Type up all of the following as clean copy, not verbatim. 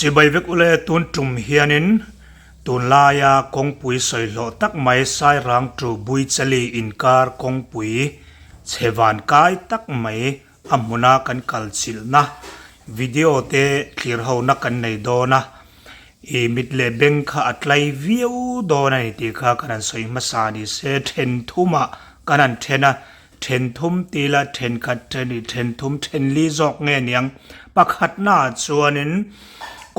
Chibai vek ule tun tum hianin tunlaia kawngpui sawi hlawh tak mai Sairang to Buichali inkar kawngpui chhe van kai tak mai a hmuna kan kal chilhna video te thlir hona kan nei dawn a, ih mit leh beng kha a tlai viau dawn a ni tih kha kan han sawi hmasa ni se then thumah kan han then a, then thum ti ila then khat then ih then thum then li zawk nge niang pakhatnaah chuanin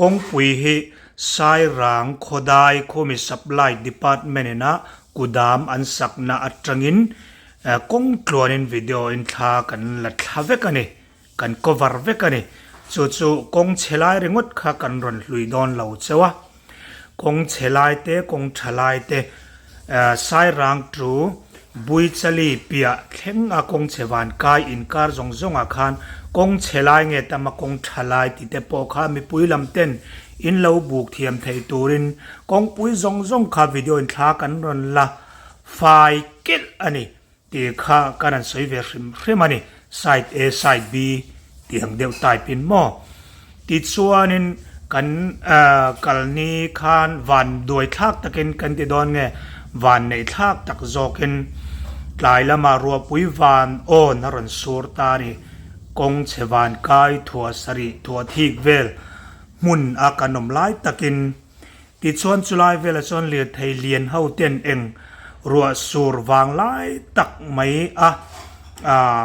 kawngpui hi Sairang Khawdai Khumi Supply Department ina kudam an sakna atangin Kawng tluanin video in thla kan la thla vek a ni, kan cover vek a ni. Chu chu kawng chhe lai ringawt kha kan rawn hlui dawn lo cheu a. Kawng chhe lai te, kawng tha lai te, Sairang tu Buichali piah thleng a kawng chhe van kai inkar zawng zawng ah khan kawng chhe lai nge tam a kawng tha lai ti te pawh kha mipui lam ten in lo buk thiam thei turin kawngpui zawng zawng kha video in thla kan rawn la Fai kelh a ni tih kha ka rawn sawi ve hrim hrim a ni, side A side B tih ang deuh type in maw. Tichuanin kan kalni khan van duai thlak takin kan ti dawn nge van neih thlak tak zawkin tlai lamah ruahpui van awn a rawn sur ta a ni, kawng chhe van kai thuah sarih thuah thik vel hmun a kan awm lai takin. Tichuan chulai velah chuan lirthei lian ho ten eng ruah sur vang lai tak mai a aah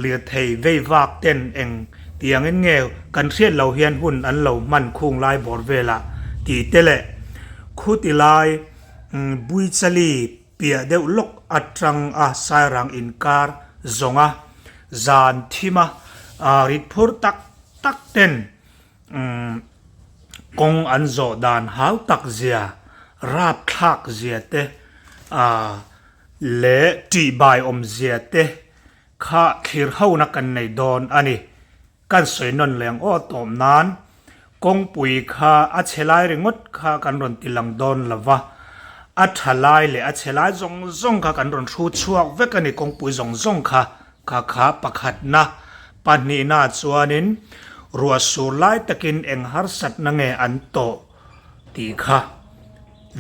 lirthei vei vak ten eng tiangin nge kan hriat loh hian hun an lo hman khung lai bawr velah tih te leh khuti lai Buichali piah deuh lawk atang a Sairang inkar zawnga zan thim a rit phur tak tak ten Umm kawng an zawh dan hau tak zia, rap thlak zia te ah leh tih bai awm zia te kha thlir hona kan nei dawn a ni. Kan sawi nawn leh ang aw tawm nan kawngpui kha a chhe lai ringawt kha kan rawn ti lang dawn lo va, a tha lai leh a chhe lai zawng zawng kha kan rawn hru chhuak vek a ni kawngpui zawng zawng kha. Kha kha pakhatna, pahnihna chuanin ruah sur lai takin eng harsatna nge an tawh tih kha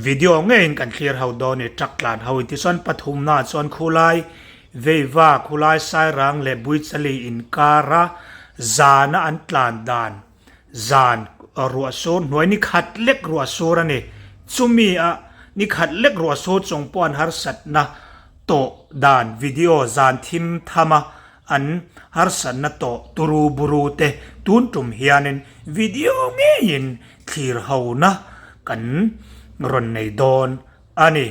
video ngeiin kan thlir ho dawn i truck tlan ho in tichuan pathumna chuan khulai Veiva khulai Sairang leh Buichali inkara zana an tlan dan zan ruah sur hnuai ni khat lek ruah sur a ni chumi a ni khat lek ruah sur chung pawh an harsatna tawh dan video zan thim tham a an harsatna tawh turu buru te tun tum hianin video ngeiin thlir hona kan rawn nei dawn a ni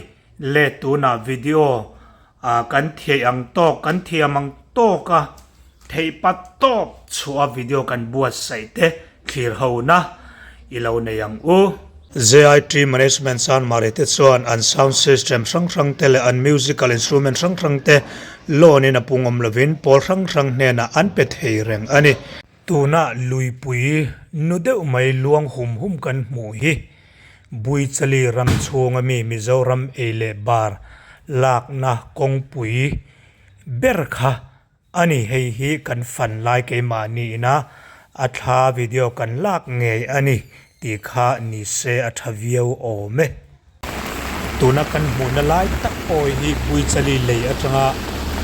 le tunah video ah kan thiaih ang tawk kan thiam ang tawk a theih pat tawp chhuah a video kan buatsaih te thlir hona i lo nei ang u. JIT Management Chanmari te chuan an sound system hrang hrang te leh an musical instrument hrang hrang te loan in a pungawm lovin pawl hrang hrang hnenah an pe thei reng a ni. Tuna luipui nu deuh mai luang hum hum kan hmuh hi Buichali ram chhunga mi Mizoram ei leh bar lakna kawngpui ber kha a ni. Hei hi kan fan lai keimahni ina a thla video kan lak ngei a ni tih kha ni se a tha viau awm e. Tuna kan hmuhna lai tak pawh hi Buichali lei atanga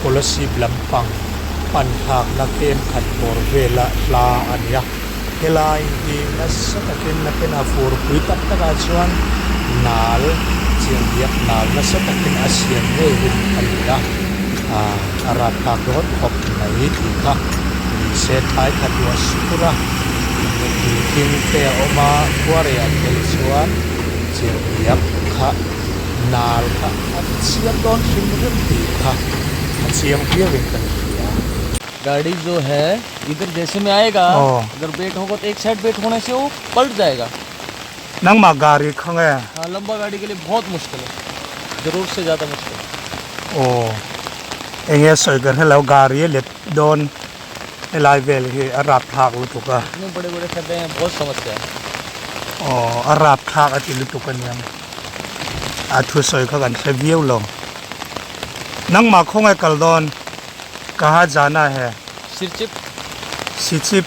Kolasib lampang pan thlakna kem khat bawr vela hla a ni a. Helai hi nasa takin nakin a furpui tak takah chuan nal chiang diak nal nasa takin a siam ngei hun a ni a, a rat thlak dawn khawp mai tih kha ni se thlai khat ruah sur a, tui thing te a awm a, khuarei ah phei chuan chiang diak kha nal kha a chiang dawn hrim hrim tih kha a chiang viauin kan hria. गाड़ी जो है इधर जैसे में आएगा अगर बेट होगा तो एक साइड बेट होने से वो पलट जाएगा nangmah gari kha nge हाँ लंबा गाड़ी के लिए बहुत मुश्किल है जरूर से ज़्यादा मुश्किल aw enge sawi ka hrelo gari a let dawn helai vel hi a rap thlak lutuk a इतने बड़े बड़े खड्डे हैं बहुत समस्या है aw a rap thlak a ti lutuk a niang a thusawi kha kan hre viau lo nangmah khawngaih kal dawn Kaha jana hai? Serchhip Serchhip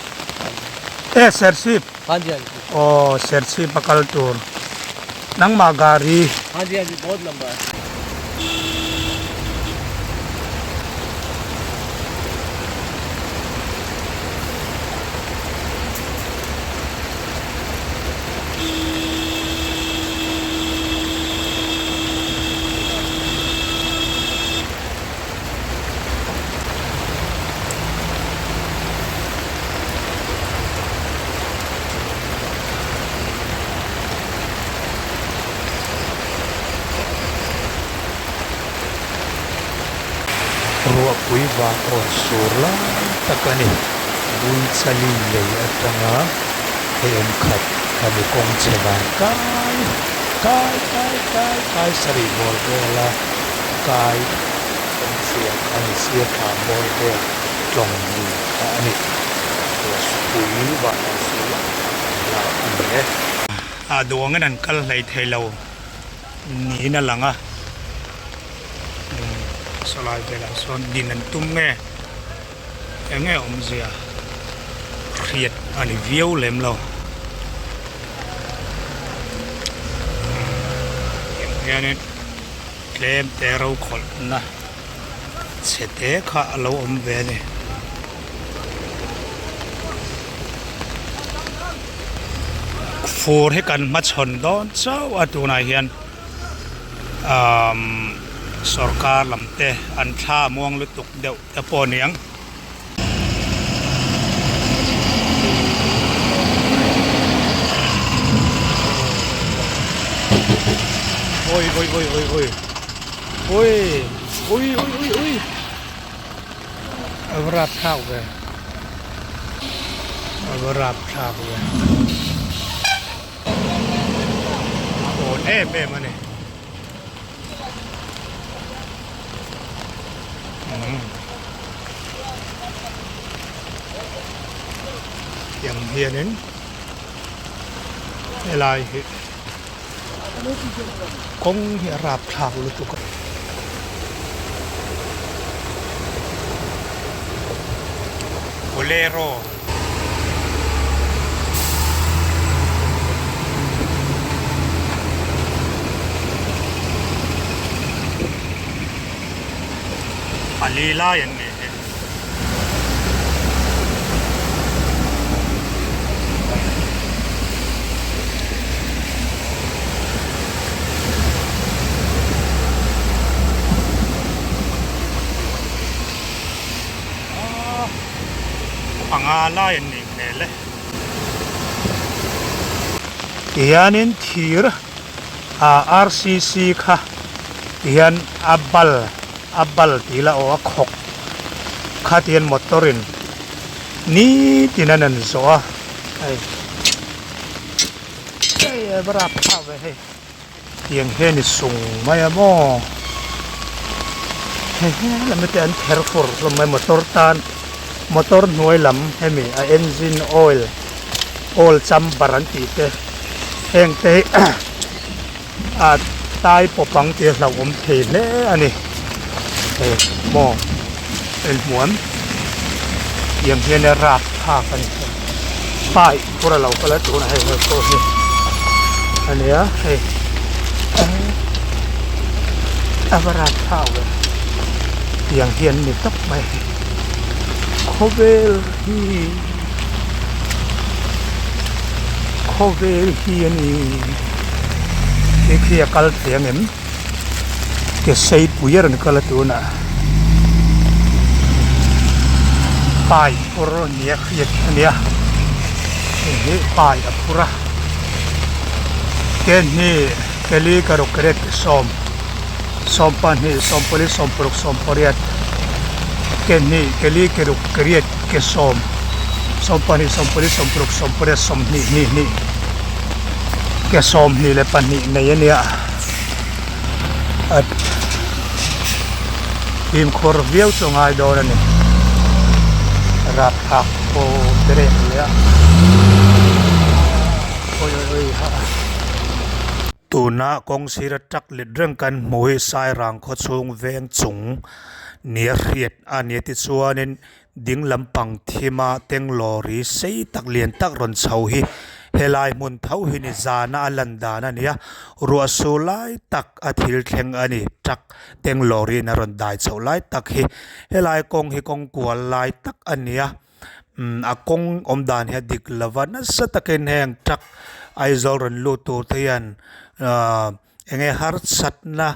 e Serchhip. हाँ जी हाँ जी Aw Serchhip a kal tur nangmah gari. हाँ जी हाँ जी बहुत लंबा है. Ruahpui vang awn sur lai tak a ni. Buichali lei atanga hei awm khat a ni kawng chhe van kai kai kai kai kai sarih bawr vela kai Kawng chiang a ni sir thla bawr vel tlawng lui kha a ni. Pui vah dan sur lai tak an lak a ni e. A duangin an kal hlei thei lo niin a lang a, sawlai velah sawn din an tum nge eng nge awmzia hriat a ni viau lem lo. Tiang hianin. Tlem te ro khawlhna chhe te kha a lo awm ve a ni. Fur hi kan hmachhawn dawn chauh a tunah hian umm sorkar lam te an thla muang lutuk deuh te pawh a ni ang. Ôi ôi ôi ôi ôi ôi ôi ôi ôi ôi a va rap thlak ve a va rap thlak ve a awn em em a ni. Tiang hianin helai hi kawng hi a rapthlak lutuk a. Bolero. Pali lai an ni hi. Panga lai an nih hmel e. Tihianin thir ah RCC kha tihian a bal a bal tih ila aw a khawk kha tihian motor in nitin an an zawh a hei hei a va rap thlak ve hei. Tiang hian i sung mai a maw? Hei he lam te an ther fur hlawm mai motor tan motor hnuai lam hemi a engine oil oil chamber an tih te heng te hi a tai pawp ang tih a hlauhawm thei hle a ni hei maw inhmuam tiang hian a rap thlak a ni pipe pawh a lo kal a tunah hei hei pawh hi a nia hei a va rap thlak ve tiang hian ni tawp mai khawvel hi khawvel hi a ni khi khi a kal thei ang em. Ke sei pui a rawn kal a tunah pipe phur nia hriat a nia hei hi pipe a phur a ke hnih ke li ka ruk riat ke sawm sawmpahnih sawmpali sawmparuk sawmpariat ke hnih ke li ke ruk ke riat ke sawm sawmpahnih sawmpali sawmparuk sawmpariat sawmhnih hnih hnih ke sawmhnih leh pahnih nei a nia. A fimkhur viau chu a ngai dawn a ni rapthlak pawh berek leh a awi awi awi ha tuna kawng sira truck let reng kan hmuh hi sairang khaw chhung veng chung nia hriat a ni tichuanin. Ding lampang thima tenglawri sei tak lian tak rawn chho hi helai hmun tho hi ni zana a lan dan a ni a, ruah su lai tak a thil thleng a ni truck tenglawri in a rawn dai chhoh lai tak hi helai kawng hi kawng kual lai tak a ni a umm a kawng awm dan hi a dik lova nasa takin heng truck Aizawl rawn lut tur te hian ahh Enge harsatna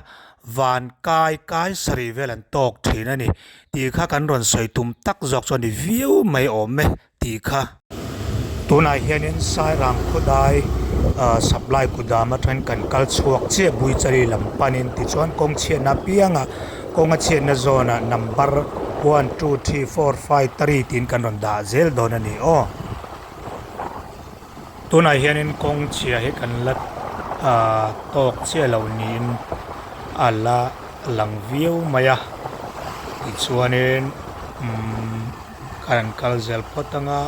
van kai kai sarih vel an tawk thin a ni tih kha kan rawn sawi tum tak zawk chu a ni viau mai awm e tih kha. Tunah hianin Sairang khawdai ah supply kudam atangin kan kal chhuak chiah Buichali lam panin tichuan kawng chhiatna apiangah kawnga chhiatna zawnah number one two three four five three tiin kan rawn dah zel dawn a ni aw. Tunah hianin kawng chhia hi kan la ahh tawk chiah lo niin a la lang viau mai a tichuanin umm kan kal zel phawt anga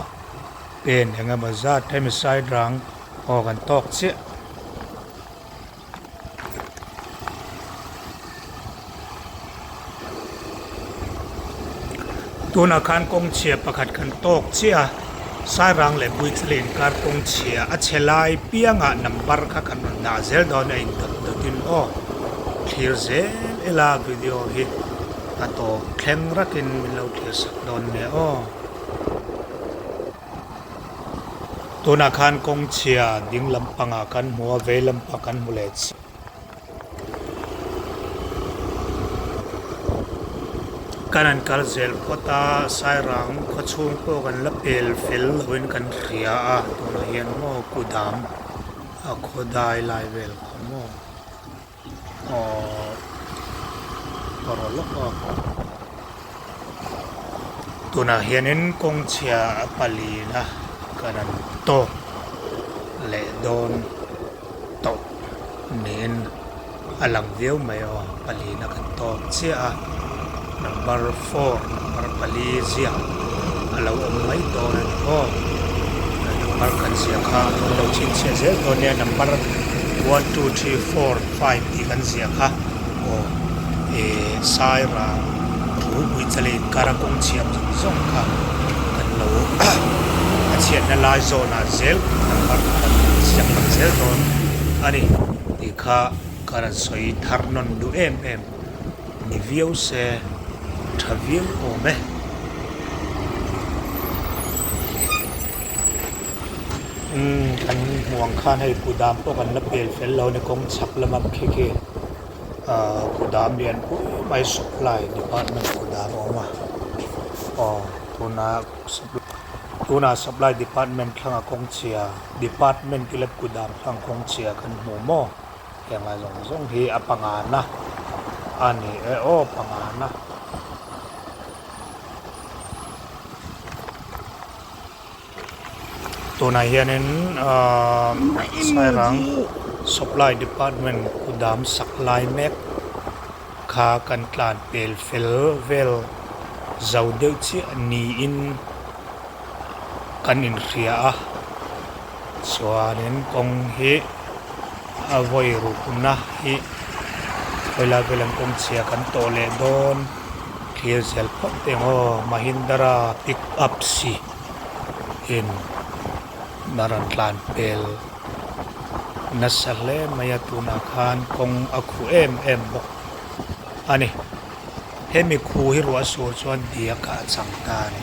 pen eng emaw zat hemi side rang aw kan tawk chiah. Tunah khan kawng chhia pakhat kan tawk chiah a, Sairang leh Buichali inkar kawng chhia a chhe lai piangah number kha kan rawn dah zel dawn a indawt dawtin aw thlir zel ila video hi a tawp thleng rakin min lo thlir sak dawn nia aw. Tunah khan kawng chhia ding lampangah kan hmu a vei lampang kan hmu leh chiah. Kan han kal zel phawt a Sairang khaw chhung pawh kan la pel fel loin kan hria a tunah hian maw kudam a khaw dai lai vel kha maw aww ka raw lawk a tunah hianin kawng chhia a palina kan han tawk leh dawn tawh niin a lang viau mai aw palina kan tawk chiah a number four number pali ziak a lo awm mai dawn a ni aw number kan ziah kha an lo chhinchhiah zel dawn nia number one two three four five tih kan ziah kha aw eh Sairang thu Buichali inkar a kawng chhiam zawng zawng kha kan lo a chhiatna lai zawnah zel number kan ziak lang zel dawn a ni tih kha ka rawn sawi thar nawn duh em em ni viau se tha viau awm e. Umm kan hmuh ang khan hei kudam pawh kan la pel fel lo a ni kawng chhak lama khi khi ahh kudam lian pui mai supply department kudam a awm a aw tuna tunah supply department thlangah kawng chhia department ila kudam thlang kawng chhia kan hmu maw. Heng lai zawng zawng hi a pangana a ni e aw pangana. Tunah hianin ahh Sairang Supply Department kudam sak lai mek kha kan tlan pel fel vel zo deuh chiah niin kan inhria a chuanin kawng hi. A vawi rukna hi khawilai velah kawng chhia kan tawh leh dawn thlir zel phawt eng aw Mahindra pick up si in a rawn tlan pel nasa hle mai a tunah khan kawng a khuh em em bawk a ni hemi khu hi ruah sur chuan diak ah a chang ta a ni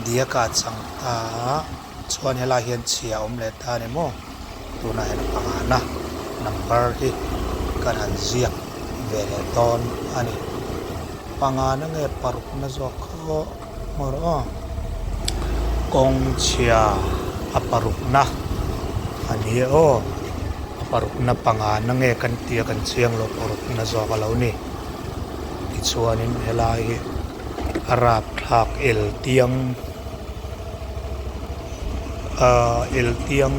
diak ah a chang ta a. Chuan helai hian chhia a awm leh ta a ni maw? Tunah hian pangana number hi kan han ziak ve leh dawn a ni. Pangana nge parukna zawk khaw maw rawh aw. Kawng chhia a parukna a ni e aw. A parukna pangana nge kan tia kan chiang lo parukna zawk a lo ni. Tichuanin helai hi a rapthlak el tiang. Ahh eltiang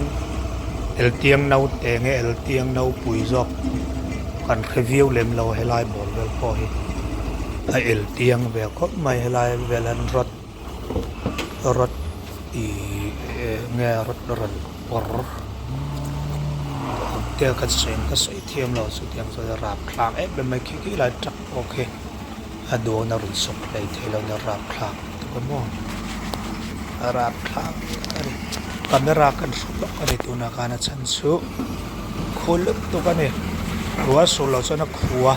eltiang naute nge eltiang naupui zawk kan hre viau lem lo helai bawr vel pawh hi a eltiang ve khawp mai helai vel an rawt rawt ihh eng nge rawt rawn pawr te ka sawi ka sawi thiam lo chutiang chuan a rapthlak em em mai khi khi lai truck pawh khi a dawn a rawn sawp hlei thei lo a ni rapthlak. kha maw a rapthlak a ni camera kan hru lawk a ni tunah khan a chhan chu khu lutuk a ni ruah sur loh chuan a khu a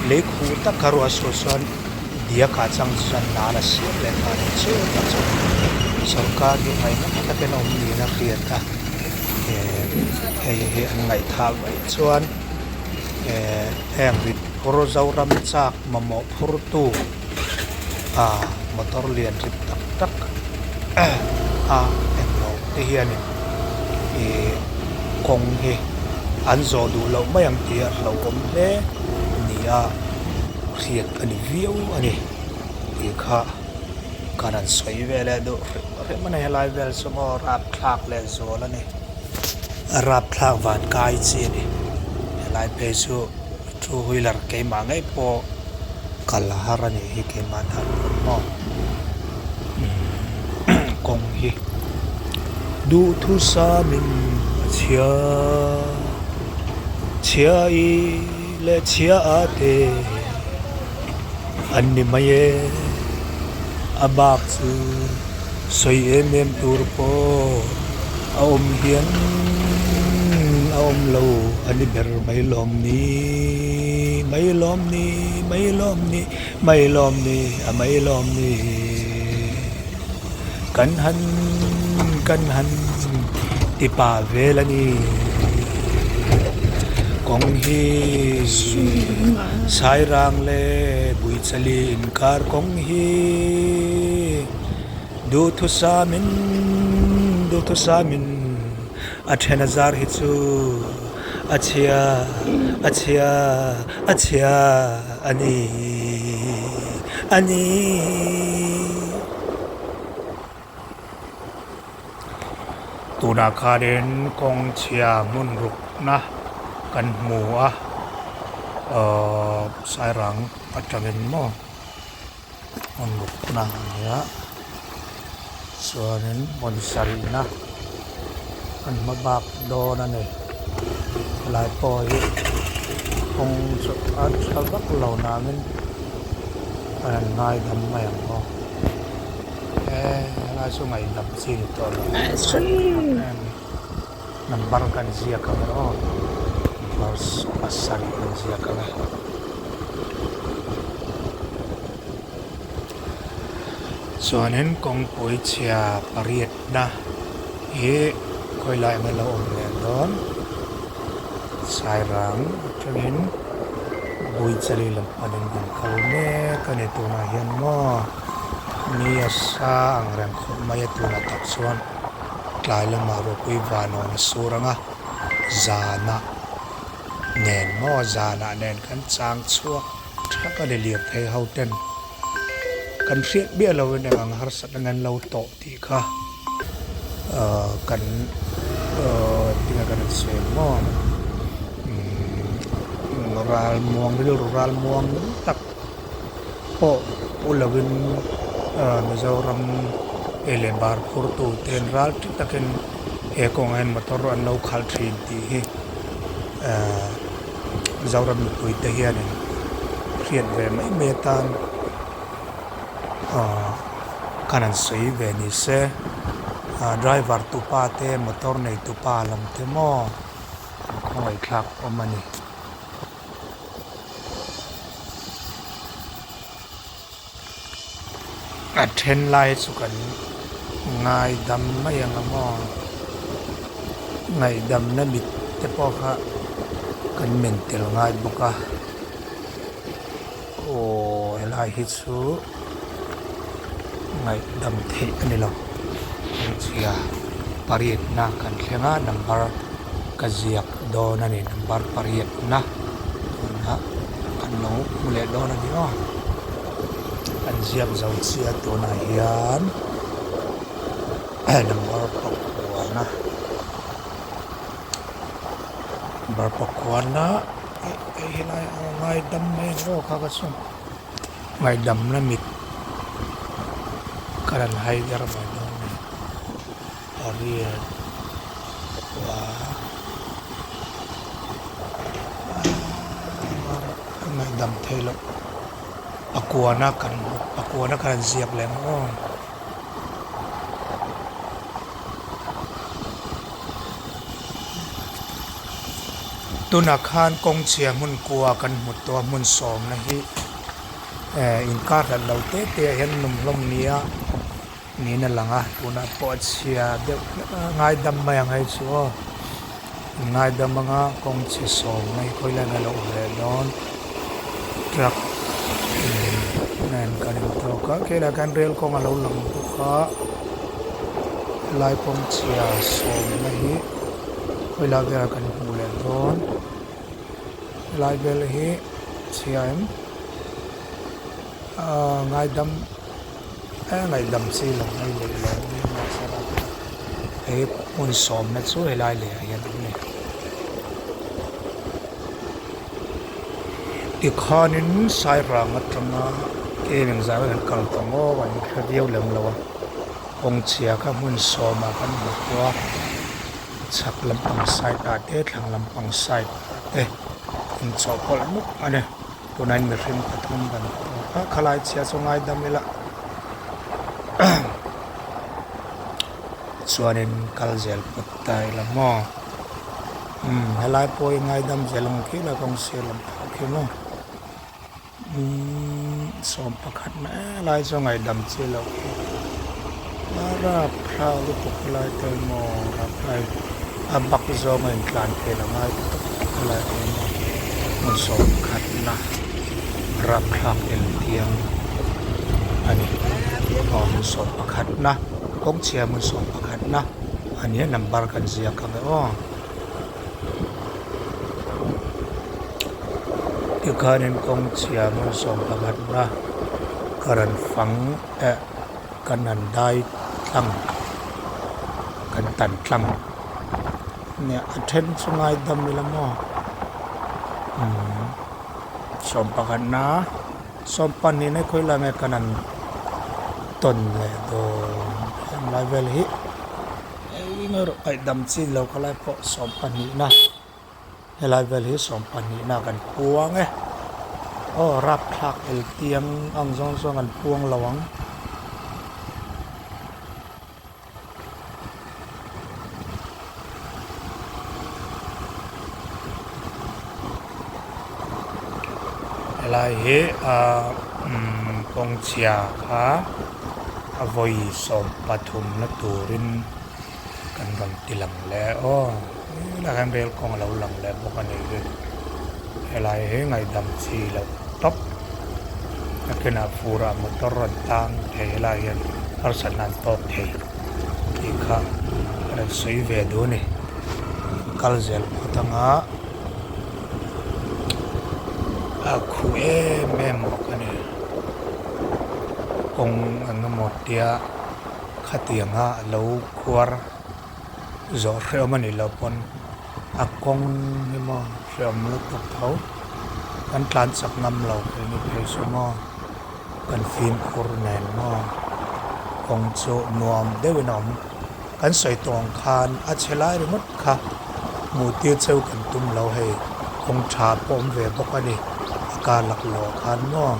lei khu tak kha ruah sur chuan diak ah chang chuan nal a siam leh nghal a chu tak chu sorkar hi ngaihna takin a awm niin a hriat a eh hei hi an ngaihthah vaih chuan eh heng rit phur zoram chak mamawh phur tu ah motor lian rit tak tak a englo te hianin ih kawng hi an zawh duh loh mai ang tih a hlauhawm hle ni a hriat a ni viau a ni tih kha ka rawn sawi ve leh duh hrim hrim a ni helai vel chu maw rapthlak leh zual a ni rapthlak van kai chi a ni helai phei chu two wheeler keimah ngei pawh kal a har a nih hi keimah tan pawn maw kawng hi duhthusam in a chhia chhia i leh chhia a te an ni mai e a bak chu sawi em em tur pawh a awm hian a awm lo a ni ber mai lawm ni mai lawm ni mai lawm ni mai lawm ni a mai lawm ni kan han kan han ti pa vel a ni kawng hi Sairang leh Buichali inkar kawng hi duhthusamin duhthusamin a then a zar hi chu a chhia a chhia a chhia a ni a ni. Tunah khanin kawng chhia hmun rukna kan hmu a ahh sairang atangin maw hmun rukna a ni a chuanin hmun sarihna an hma bak dawn a ni helai pawh hi kawng chu a tha vak lo nangin a rawn ngaidam mai ang aw. He helai chu ngaihdam chi ni tawh lo number kan ziak ang e aw number pasarih kan ziak ang e chuanin kawngpui chhia pariatna hi khawilai anga lo awm leh dawn sairang atangin Buichali lam panin an kal mek a ni tunah hian maw. Ni a sa ang reng khawp mai a tunah tak chuan tlai lamah ropui vanawn a sur ang a, zanah nen maw zanah nen kan chang chhuak thak a ni lirthei ho ten kan hriat miah lo in eng ang harsatna nge an lo tawh tih kha ahh kan ahh tinge kan insawi ang maw umm ralmuang rilru ralmuang tak. pawh pu lovin Mizoram ei leh bar phurtu ten ral ṭi takin he kawngah hian motor an lo khalh ṭhin tih hi Mizoram mipui te hianin hriat ve mai mai atan khan an sawi ve ni se driver tupa te motor nei tupa lam te maw an khawngaihthlak awm a ni. A then lai chu kan ngaidam mai ang a maw ngaihdamna mit te pawh kha kan men tel ngai bawk a aw helai hi chu ngaihdam theih a ni lo hmeichhia pariatna kan thleng a number ka ziak dawn a ni number pariatna tunah kan lo hmu leh dawn a ni aw an ziak zo chiah tunah hian number pakuana number pakuana hei helai a ngaidam mai ang aw kha ka chu. Ngaihdamna mit ka rawn hai der mai dawn a ni. Pariat pakua ngaihdam theih loh pakuana kan pakuana ka rawn ziak leh ang aw. Tunah khan kawng chhia hmun kua kan hmu tawh a hmun sawmna hi eh inkar hlat lo te te ah hian an awm hlawm nia niin a lang a tunah pawh a chhia deuh hlek a ngaidam mai ang hei chu aw ngaidam anga kawng chhe sawmna hi khawi lai nge a lo awm leh dawn truck nen kan intawk a khilaiah khian rail kawng a lo lang bawk a helai kawng chhia sawmna hi khawi lai velah kan hmuh leh dawn helai vel hi chhia em ahh ngaidam e ngaihdam chi lo mai leh lo he hmun sawmna chu helai leh ah hian a awm a ni tikhanin sairang atanga kem engzah nge kan kal tawh maw an hre viau lem lo a kawng chhia kha hmun sawmah kan hmu tawh a chhak lampang side ah te thlang lampang side ah te inchawhpawlh nuk a ni. Tunah mihring pathum kan tawk a, khalai chhia chu ngaidam ila chuanin kal zel phawt ta ila maw umm helai pawh hi ngaidam zel ang khi la kawng sir lam phah khi maw umm sawm pakhat na helai chu ngaidam chi loh khi a rapthlak lutuk helai te maw rapthlak a bak zawng a intlan phel a ngai tawp helai te maw. Hmun sawmkhatna rapthlak el tiang a ni. Aw hmun sawmpakhatna kawngchhia hmun sawmpakhatna a ni a number kan ziak ang e aw. Tikhanin kawngchhia hmun sawmpakhatna ka rawn fang eh kan han dai tlang kan tan tlang. Nia a then chu ngaidam ila maw umm sawm pakhatna sawm pahnih na khawi lai nge kan han tawn leh dawn heng lai vel hi eng erawh ngaihdam chin lo khalai pawh sawm pahnih na helai vel hi sawm pahnih na kan puang e aw rapthlak el tiang ang zawng zawng an puang lo ang. Helai hi ahh umm kawng chhia kha a vawi 13 na turin kan rawn ti lang leh aw helaiah hian rel kawng a lo lang leh bawk a nih hi helai hi ngaihdam chi loh tawp a kinah furah motor rawn tang thei helaiah hian harsatna an tawk thei tih kha a rawn sawi ve duh a ni kal zel phawt anga a khuh em em bawk a ni kawng eng emaw tia khatianga a lo khuar zawh hrehawm a nih loh pawn a kawng hi maw hrehawm lutuk tho kan tlan chak ngam lo keini phei chu maw kan fimkhur nen maw kawng chu nuam deuhin a awm kan sawi tawh ang khan a chhe lai ringawt kha hmuh tir cheu kan tum lo hei kawng tha pawh awm ve bawk a ni a kar laklawh khan maw.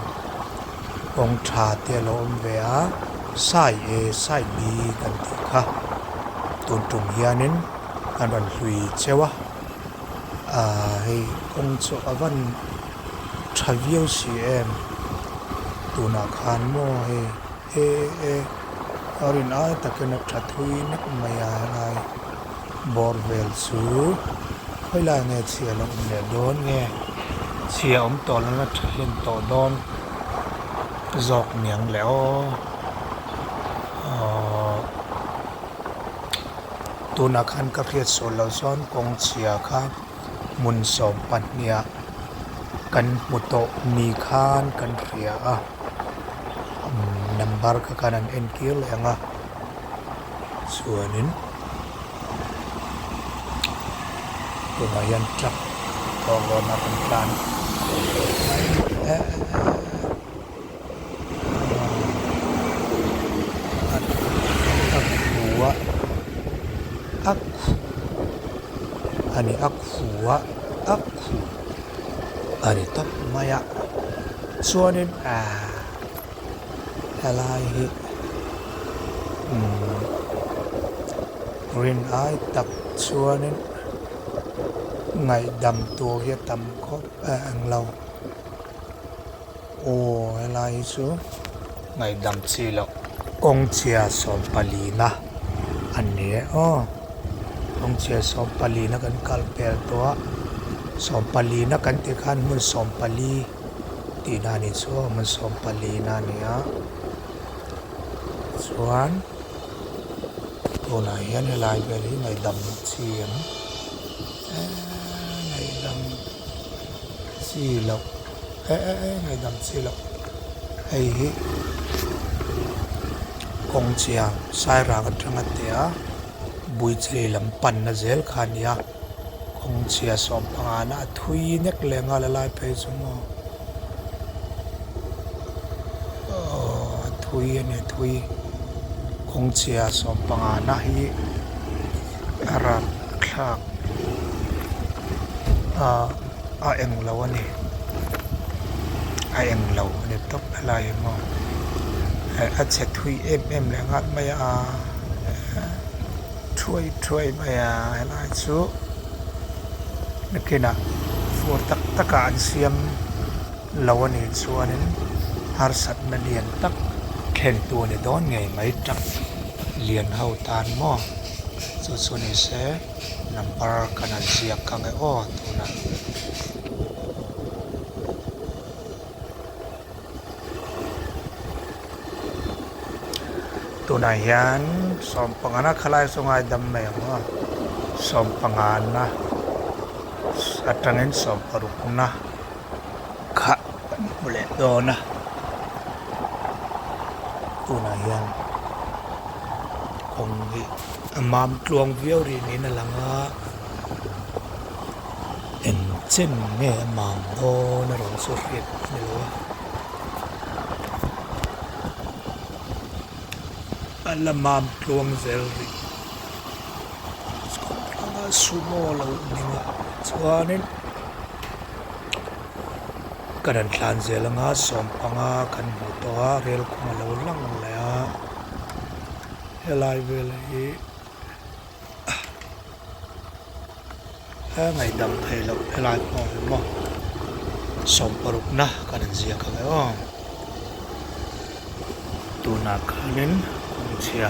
Kawng tha te a lo awm ve a, sai e sai bi kan tih kha tun tum hianin an rawn hlui cheu a, aaa hei kawng chu a van tha viau si em tunah khan maw hei e e a rin ai takin a tha thui nek mai a helai bawr vel chu khawilai nge chhia lo awm leh dawn nge chhia awm tawh lo na tha hlen tawh dawn zawk niang le aw aww tunah khan ka hriat sual loh chuan kawng chhia kha hmun 12 ah kan hmu tawh ni khan kan hria a number kha khan an en kir leh ang a. Chuanin tunah hian truck tawng dawn a kan tlan a khu a a khu a ni a khu a a khu a ni tawp mai a chuanin ahh. Helai hi umm rin ai tak chuanin. Ngaihdam tur hi a tam khawp a ang lo. Aw helai hi chu ngaihdam chi loh kawngchhia sawmpalina a ni e aw kawngchhia sawmpalina kan kal pel tawh a sawmpalina kan tih khan hmun sawmpali tihna a nih chu aw hmun sawmpalina a ni a chuan tunah hian helai vel hi ngaihdam chi ang eee ngaihdam chi loh. Eh eh eh ngaihdam chi loh hei hi kawng chhia sairang atanga tia buichei lam panna zel kha a ni a kawng chhia sawm panga na a thui nek leh nghal a lai phei chu maw aww a thui a ni a thui kawng chhia sawm panga na hi a rapthlak ah. A eng lo a ni a eng lo a ni tawp helai hi maw eh a chhe thui em em leh nghal mai a thuai thuai mai a helai chu nakinah fur tak tak ah an siam lo a nih chuanin harsatna lian tak thlen tu a ni dawn ngei mai truck lian ho tan maw chu chu ni se. Number kan han ziak ang e aw tunah. Tunah hian sawmpangana khalai chu ngaidam mai ang aw sawmpangana atangin sawmparukna kha kan hmu leh dawn a tunah hian kawng hi. A mam tluang viau rih niin a lang a, eng chen nge a mam dawn a rawn chu hriat a ni lo a, a la mam tluang zel rih kawngtlanga sumo lo ding a chuanin kan han thlan zel anga sawmpanga kan hmuh tawh a rel kawng a lo lang leh a. Helai vel hi a ngaihdam theih loh helai pawh hi maw sawmparukna kan han ziak ang e aw tunah khanin kawngchhia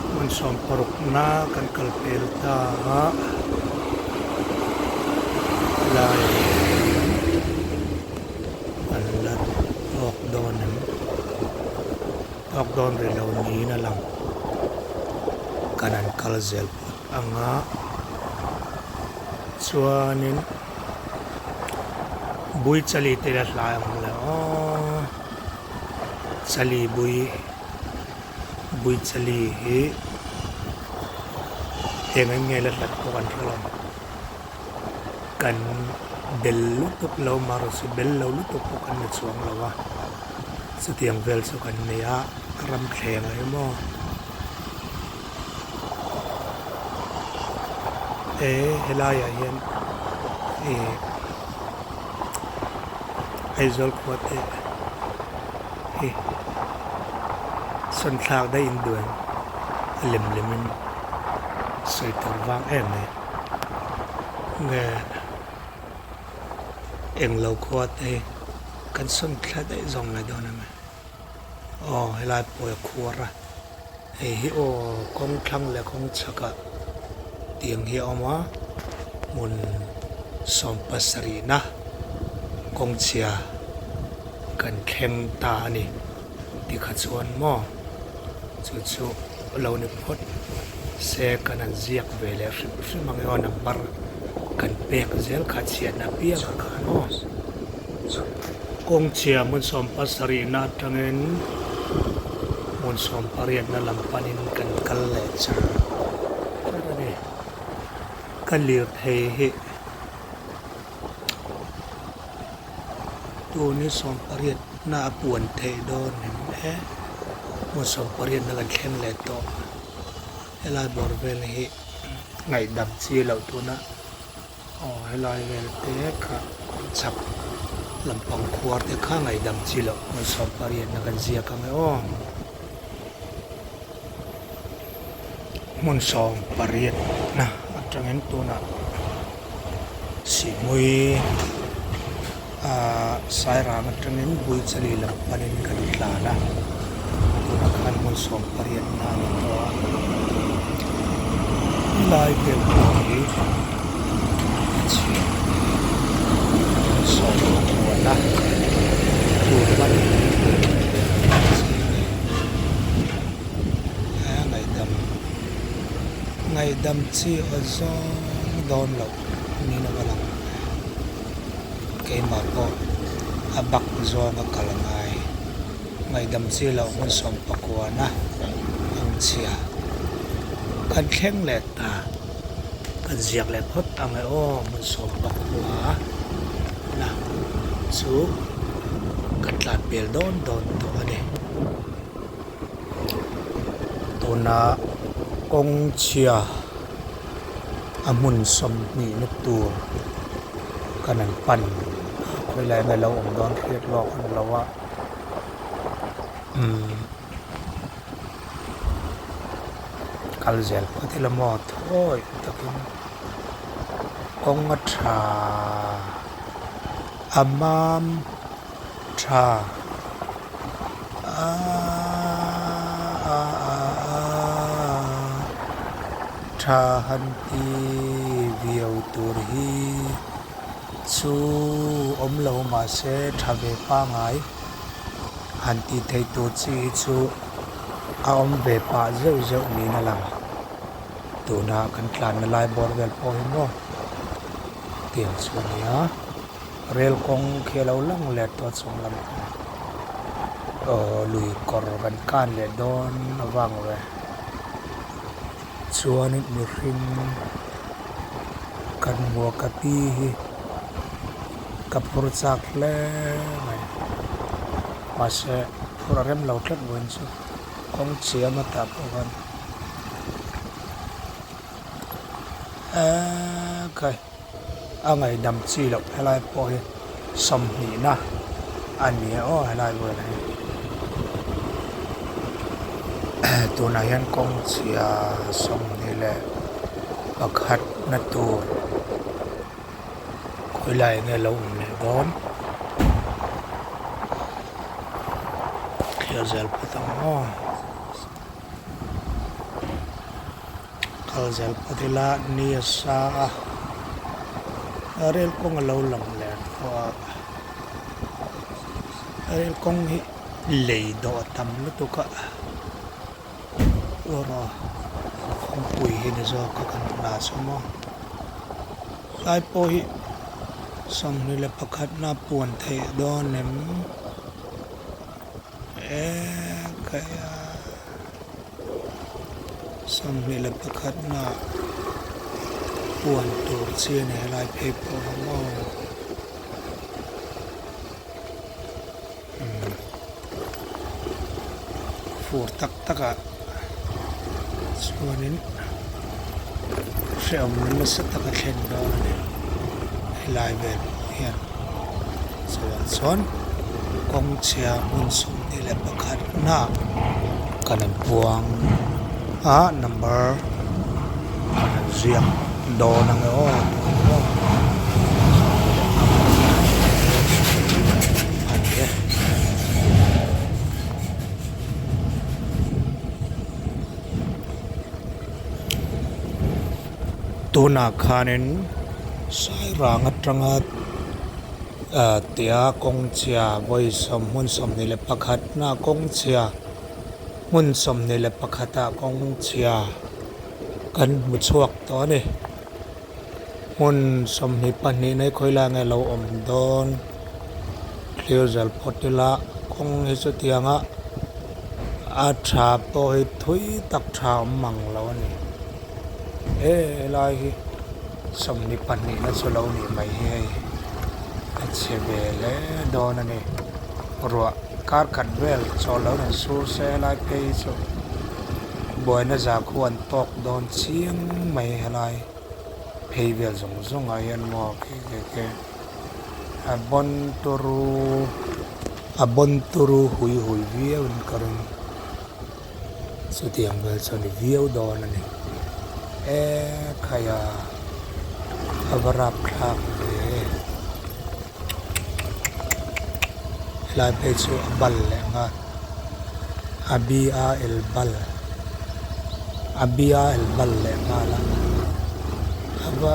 hmun sawmparukna kan kal pel ta a helaiah hian an la tawk dawn em. Tawk dawn rih lo niin a lang. Kan han kal zel phawt ang a, chuanin bui chali te la hlai ang le aw, chali bui bui chali hi eng eng nge la hlat pawh kan hre lo, kan bel lutuk lo marawhchu bel lo lutuk pawh kan ni chuang lo a. Chutiang vel chu kan nei a, ram thleng a emaw e helaiah hian ih Aizawl khua te hi sawn thlak daih in duan a lem lem in sawi tur vang em mai nge. Englo khua te hi kan sawn thla daih zawng mai dawn a ni. Aw helai pawh a khuar a, hei hi aw kawng thlang leh kawng chhakah tiang hi a awm a, hmun sawm pasarihna kawng chhia kan thleng ta a ni tikha chuan maw chu chu lo ni phawt se kan han ziak ve leh hrim hrim ang e aw number kan pek zel kha chhiatna piang ah khan aw kawng chhia hmun sawm pasarihna atangin hmun sawm pariatna lam panin kan kal leh char char a ni ka lirthei hi. Tun hi sawmpariatna a puan theih dawn em e hmun sawmpariatna kan thleng leh tawh helai bawr vel hi ngaihdam chi loh tuna aw helai vel te kha chhak lampang khuar te kha ngaihdam chi loh hmun sawmpariatna kan ziak ang e aw hmun sawmpariatna atangin tunah. Sihhmui ah Sairang atangin Buichali lam panin kan tlan a, tunah khan hmun 18 na a ni tawh a, helai vel pawh hi a chhia hmun 19 a tur panin ngaihdam ngaihdam chi aw zawng dawn loh niin a va lang keimah pawh a bak zawng a kal ngai ngaihdam chi loh hmun 19 na ang chhia kan thleng leh ta kan ziak leh phawt ang e aw hmun 19 na chu kan tlan pel dawn dawn tawh a ni. Tuna kawng chhia a hmun 20 na tur kan han pan a khawilai nge lo awm dawn hriat lawk a ni lo a umm kal zel phawt ila maw thawi takin kawng a tha a mam tha. Tha han ti viau tur hi chu awm lo mahse tha ve pangai han tih theih tur chi hi chu a awm ve pah zeuh zeuh niin a lang. Tuna kan tlanna lai bawr vel pawh hi maw tiang chu a ni a. Rel kawng khi a lo lang leh tawh chung lam pang aw lui kawr kan kan leh dawn avang ve chuanin mihring kan hmu a ka pi hi ka phur chak hle mai mahse phur a rem lo tlat vawiin chu kawng chiam a tah pawh khan eee khai. A ngaihdam chi loh helai pawh hi 20 na a ni a aw helai vel hi tunah hian kawng chhia 21 na tur khawilai nge lo awm leh dawn thlir zel phawt ang aw. Kal zel phawt ila ni a sa a, rel kawng a lo lang leh tawh a, rel kawng hi lei dawh a tam lutuk a, erawh kawngpui hi ni zawk a kan hna chu maw tlai pawh hi 21 na puan theih dawn em eee khaia. 21 na puan tur chi a ni helai phei pawh hi maw umm fur tak tak ah chuanin hrehawm nasa tak a thlen dawn a ni helai vel pawh hian chuan chuan kawng chhia hmun 21 na kan an puang a number kan han ziak dawn ang e aw a ni e. Tunah khanin Sairang atanga ah tia kawng chhia vawi sawm hmun 21 na kawng chhia hmun 21 ah kawng chhia kan hmu chhuak tawh a ni. Hmun 22 na hi khawi lai nge lo awm dawn thlir zel phawt ila kawng hi chutianga a tha pawh hi thui tak tha awm mang lo a ni. He helai hi 22 na chu lo nih mai hi hei a chhe ve hle dawn a ni. Ruah kar khat vel chawl lo in sur se helai phei hi chu buaina za khu an tawk dawn chiang mai helai phei vel zawng zawng ah hian maw khi khi khi a bawn turu a bawn turu hui hui viau in ka ring chutiang vel chu a ni viau dawn a ni e khai a. A va rapthlak ve helai phei chu a bal leh nghal a b a l bal a b a l bal leh nghal a a va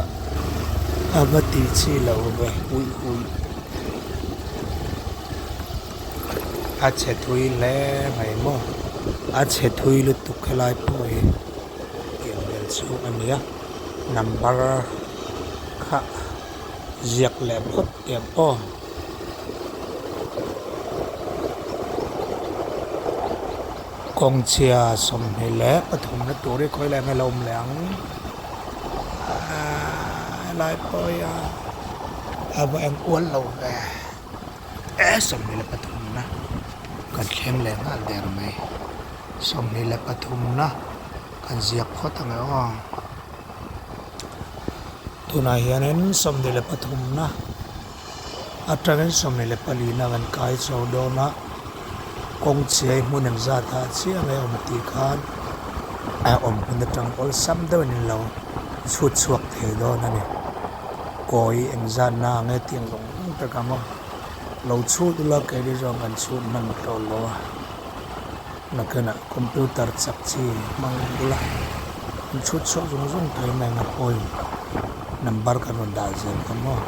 a va tih chi loh ve uih uih a chhe thui hle mai maw a chhe thui lutuk helai pawh hi tiang vel chu a ni a number kha ziak leh phawt tiang aw. Kawngchhia 24 na tur hi khawi lai nge lo awm leh ang aaa helai pawh hi a a va eng ual lo ve e 23 na kan thleng leh nghal der mai 23 na kan ziak phawt ang e aw. Tunah hianin 23 na atangin 24 na kan kai chho dawn a, kawng chhiai hmun engzat ah chiah nge awm tih khan a awm hmun atang awlsam deuhin in lo chhut chhuak thei dawn a ni. Kawi engzat na nge tih ang zawng zawng te kha maw lo chhut ula keini zawng kan chhut hman tawh lo a. Nakinah computer chak chi hmang bula an chhut chhuak zung zung thei mai ang a pawi number kan rawn dah zel kha maw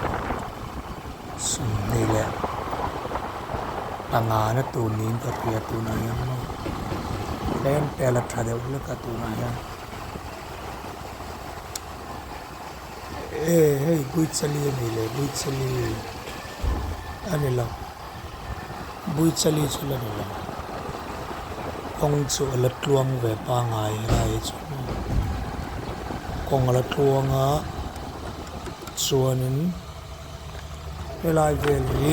25 na tur niin ka hria tunah hian maw tlem te a la tha deuh hlek a tunah hian e hei Buichali a ni le Buichali a ni lo. Buichali chu la ni lo. Kawng chu a la tluang ve pangai helai hi chu kawng a la tluang a chuanin helai vel hi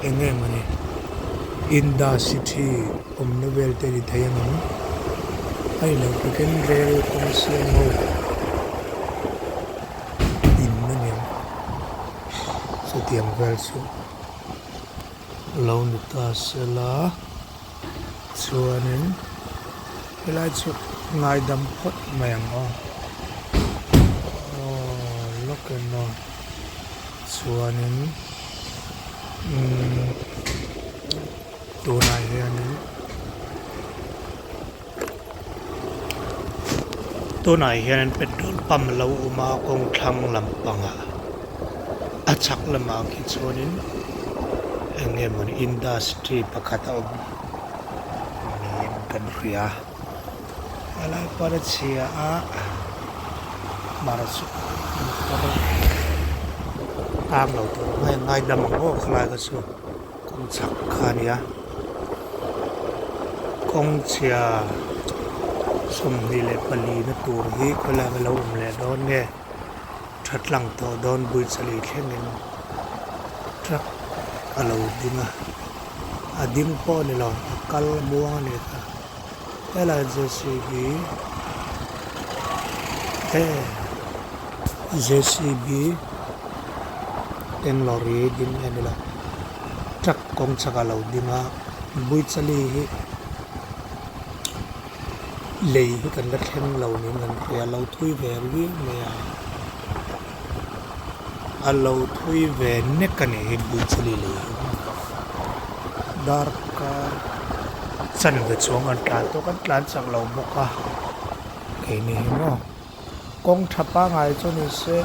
eng nge mawni industry awmna vel te a ni thei ang em a ni lo takin rel kawng siam ho in a ni ang. Chutiang vel chu lo ni ta sela chuanin helai chu ngaidam phawt mai ang aw aw lawk in aw chuanin umm tunah hianin. Tunah hian petrol pump a lo awm a kawng thlang lampangah a chhak lamah khi chuanin eng nge mawni industry pakhat a awm niin kan hria helai pawh a chhia a mahse motor tang lo tur ang a ngaidam ang aw khalai kha chu. Kawng chhak kha a ni a, kawng chhia 24 na tur hi khawilai a lo awm leh dawn nge tha tlang tawh dawn Buichali thlengin truck a lo ding a, a ding pawh a ni lo a kal muang a ni kha helai J C B e J C B eng lorry ding a ni lo. Truck kawng chhakah a lo ding a, Buichali hi lei hi kan la thleng lo niin kan hria a lo thui ve viau mai a, a lo thui ve nek a ni hi Buichali lei hi darkar chanve chuang kan tlan tawh kan tlan chak lo bawk a keini hi maw. Kawng tha pangai chu ni se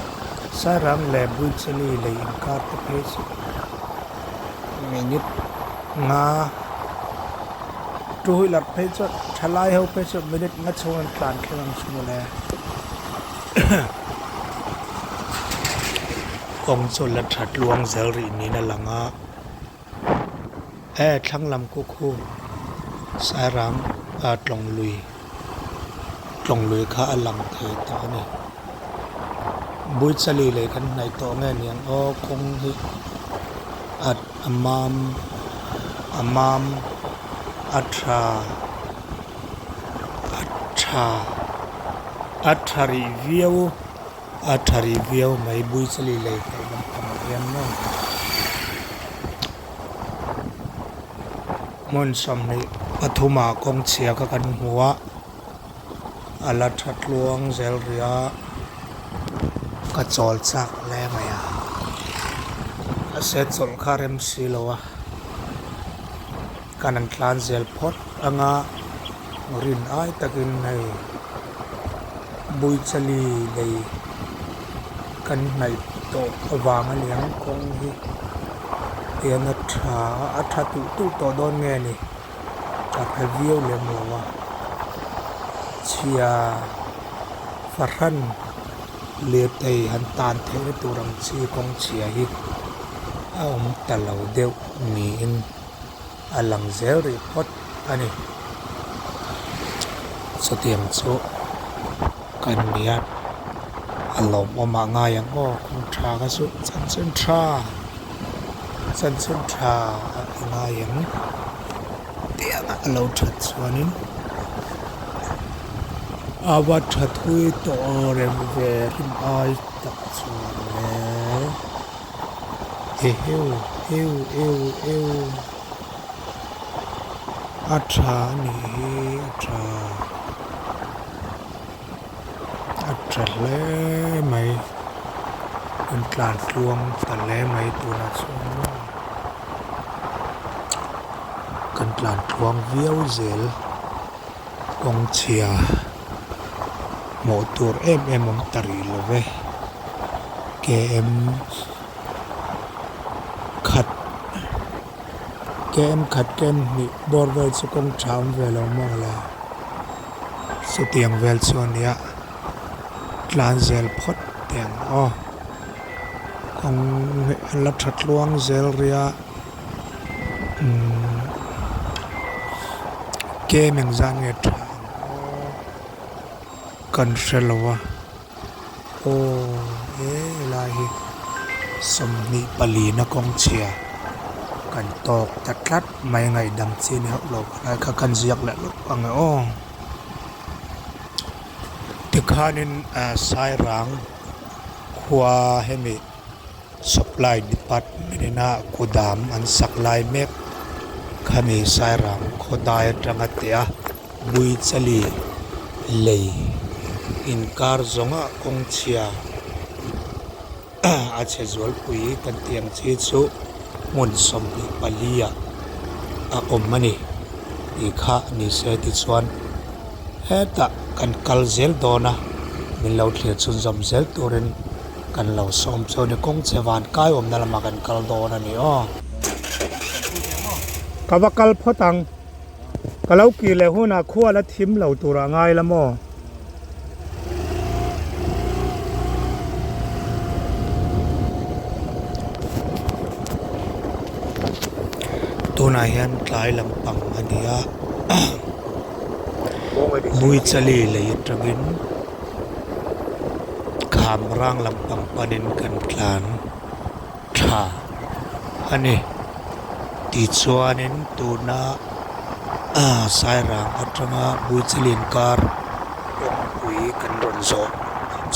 Sairang leh Buichali lei inkar te phei chu minute nga two wheeler phei chuan thalai ho phei chuan minute nga chhung an tlan thleng ang chu mawle. Kawng chu la tha tluang zel rih niin a lang a, he thlang lam khu khu Sairang ah tlawng lui. Tlawng lui kha a lang thei tawh a ni. Buichali lei kan hnaih tawh nge niang aw kawng hi a a mam a mam a tha a tha a tha rih viau a tha rih viau mai Buichali lei hnaih lampangah hian maw. Hmun 23 ah kawng chhia kha kan hmu a, a la tha tluang zel rih a. Ka chawl chak hle mai a, mahse chawlh kha rem si lo a, kan an tlan zel phawt anga rin ai takin hei Buichali lei kan hnaih tawh avang a niang kawng hi tian a tha a tha tuh tuh tawh dawn nge ni ka hre viau lem lo a chhia fahran lirthei han tan theihna tur ang chi kawng chhia hi a awm ta lo deuh niin a lang zel rih phawt a ni. Chutiang chu kan nia a lawmawm ah ngai ang aw kawng tha kha chu chanchin tha chanchin tha a i ngai ang tiang a lo that chuanin a va tha thui tawh rem ve rin ai tak chuan le eheu eu eu eu. A tha a nih hi a tha a tha hle mai an tlan tluang ta hle mai tunah chuan maw kan tlan tluang viau zel kawng chhia hmuh tur em em awm ta rih lo ve km khat. Kem khat kem hnih bawr vel chu kawng tha awm ve lo maw le chutiang vel chu a nia tlan zel phawt teh ang aw kawng hi a la tha tluang zel ria umm kem engzat nge tha ang aw kan hre lo a. Aw he helai hi 24 na kawng chhia kan tawk ta tlat mai ngaihdam chi ni hauh lo helai kha kan ziak leh lawk ang e aw tikhanin ah sairang khua hemi supply department ina kudam an sak lai mek khami sairang khaw dai atanga teh a. Buichali lei inkar zawnga kawng chhia a chhe zualpui kan tih ang chi chu hmun 24 ah a awm a ni tih kha ni se tichuan hetah kan kal zel dawn a min lo thlir chhunzawm zel turin kan lo sawm chu a ni kawng chhe van kai awmna lamah kan kal dawn a ni aw. Ka va kal phawt ang. Ka lo kir leh hunah khua la thim lo turah ngai la maw? Tunah hian tlai lampang a ni a, Buichali lei atangin kham rang lampang panin kan tlan. tha a ni. Tichuanin tuna Sairang atanga Buichali inkar kawngpui kan rawn zawh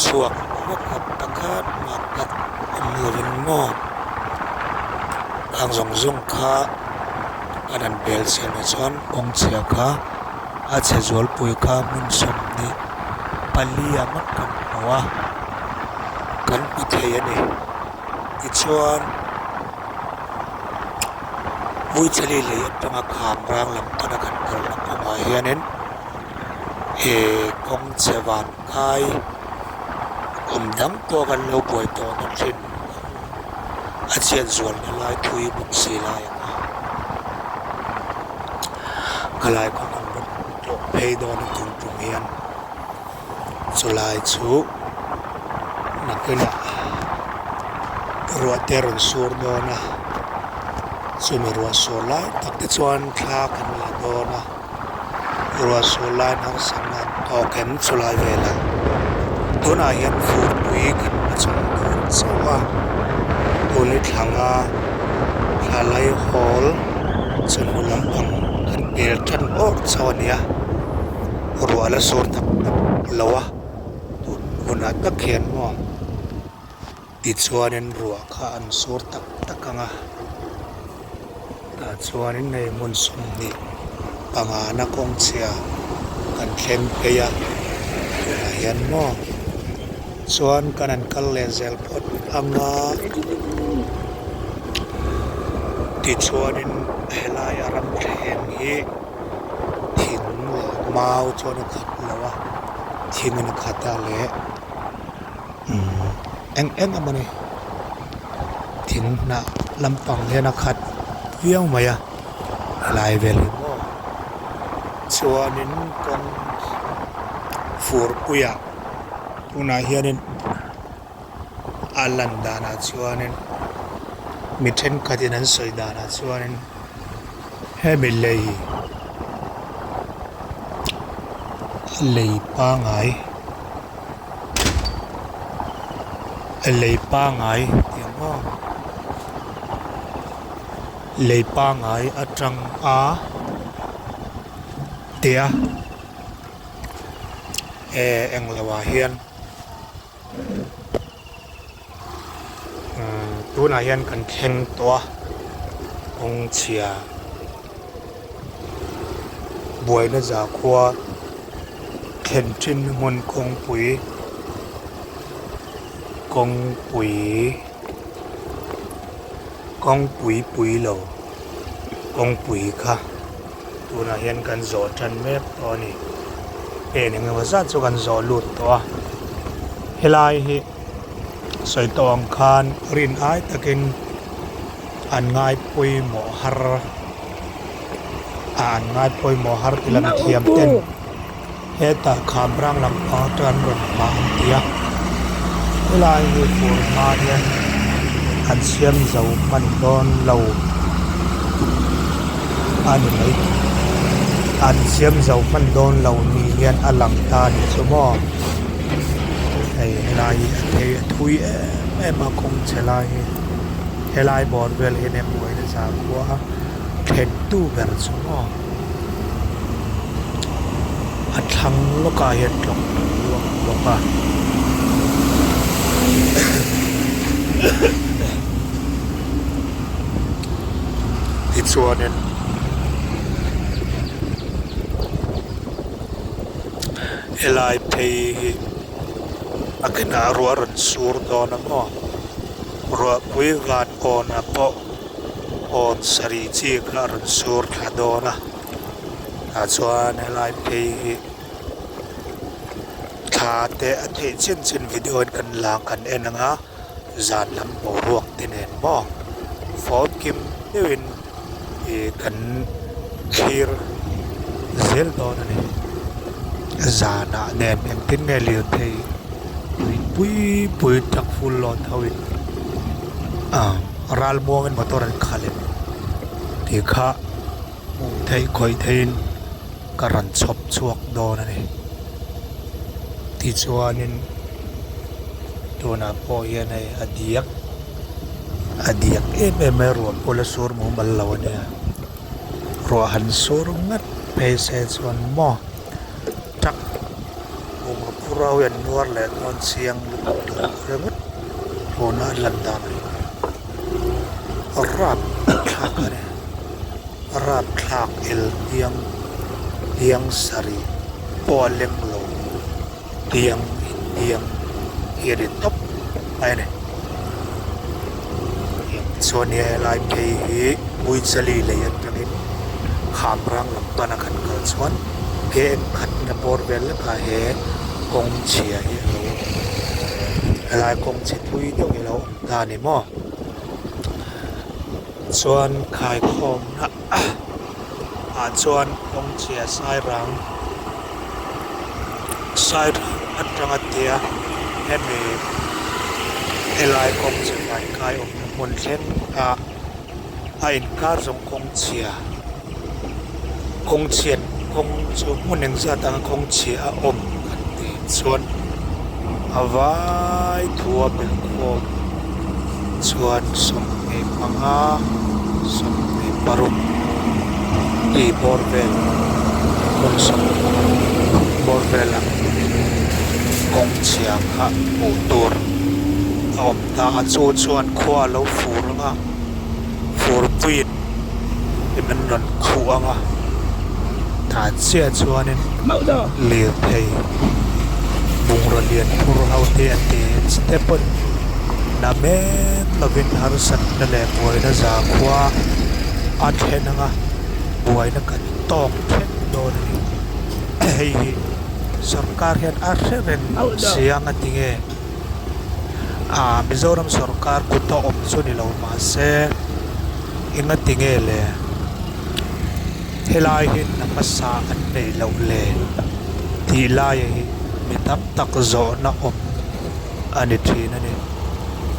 chhuak vak a pakhat mah pat awm lovin maw khang zawng zawng kha an han bel chian ah chuan kawng chhia kha a chhe zualpui kha hmun 24 ah ngawt kan hmu a. Kan hmu thei a ni. Tichuan, Buichali lei atanga kham rang lam pana kan kalna kawngah hianin he kawng chhe van kai awm dang pawh kan lo buai tawhna thin a chhiat zualna lai thui bawk si lai ang a. Khalai kawng an rawn tlawh phei dawn a tum tum hian. Chulai chu nakinah ruah te a rawn sur dawn a chumi ruah sur lai tak te chuan thla kan la dawn a ruah sur laiin harsatna an tawk em chulai velah tunah hian furpui kan hmachhawn dawn chauh a tuli thlanga thla laihawl chawhnu lampang kan pel tan awk chauh a ni a. Ruah la sur tak tak lo a tun hunah tak hian maw tichuanin ruah kha an sur tak tak ang a tah chuanin hei hmun 25 na kawng chhia kan thleng phei a tunah hian maw. Chuan kan han kal leh zel phawt ang a, tichuanin helai a ram thleng hi thing leh mau chuan a khat lo a, thingin a khat a leh umm eng eng emaw ni thing hnah lampang hian a khat viau mai a helai vel hi maw chuanin kawng furpuiah. Tunah hianin a lan danah chuanin mi thenkhatin an sawi danah chuanin hemi lei lei pangai lei pangai tih ang aw lei pangai atang a tia. He englo ah hian umm tunah hian kan thleng tawh a kawng chhia buaina zakhua thlen thin hmun kawngpui kawngpui kawngpui pui lo kawngpui kha. Tunah hian kan zawh tan mek tawh a ni. Pen eng emaw zat chu kan zawh lut tawh a. Helai hi sawi tawh ang khan rin ai takin an ngai pawimawh har a an ngai pawimawh har ti lam thiam ten hetah kham rang lam pang atang an rawn hmah an ti a. Helai hi fur hma hian an siam zo hman dawn lo a ni mai. An siam zo hman dawn lo ni hian a lang ta a nih chu maw. Hei helai hi a thei a thui em em a kawng chhe lai hi helai bawr vel hian a buai nasa khua a thlen tu ber chu maw. A thlang lawkah hian tlawng luak bawk a. Tichuanin helai phei hi a kenah ruah rawn sur dawn a maw ruahpui van kawnah pawh. Awn sarih chi kha a rawn sur thla dawn a tah chuan helai phei hi thla te a theih chin chin video in kan la kan en ang a zan lam boruak te nen maw phone kim deuhin ih kan thlir zel dawn a ni zanah nen engtin nge lirthei pui pui truck full load ho in. Ah ral muangin motor an khalh em tih kha hmuh theih khawih theihin ka rawn chhawp chhuak dawn a ni tichuanin tunah pawh hian hei a diak a diak em em mai ruah pawh la sur mumal lo a nia ruah han sur ngat phei se chuan maw truck bungraw phur ho hi an nuar leh dawn chiang lutuk ringawt tuna an lan dan hi rap thlak a ni rap thlak el tiang tiang sarih pawh a leng lo tiang in tiang hi a ni tawp mai a ni chuan helai phei hi Buichali lei atangin kham rang lam pana kan kal chuan ke khatna bawr vel lekah he kawng chhia hi a lo helai kawng chhe thui deuh hi a lo awm ta a ni maw chuan khaikhawmna ah chuan kawng chhia sairang sairang atanga tia hemi helai kawng chhe hmaikai awmna hmun thleng a. A inkar zawng kawng chhia kawng chhiat kawng chu hmun engzat anga kawng chhia a awm kan tih chuan a vai thu a belhkhawm chuan 25 26 tih bawr vel hmun bawr vela kawng chhia kha hmuh tur a awm ta a chu chuan khua a lo fur ang a. Furpuiin min rawn khuh ang a, tah chiah chuanin lirthei. Bungraw lian phur ho te a te te pawn na men lovin harsatna leh buaina zakhua a thlen anga buaina kan tawk thek dawn a ni. Hei hi sorkar hian a hre reng siang a ti nge? Aaa Mizoram sorkar kut a awm chu ni lo mahse enga ti nge le? Helai hi hna hmasa an neih loh le tih laia hi mi tam tak zawhna awm a ni thin a ni.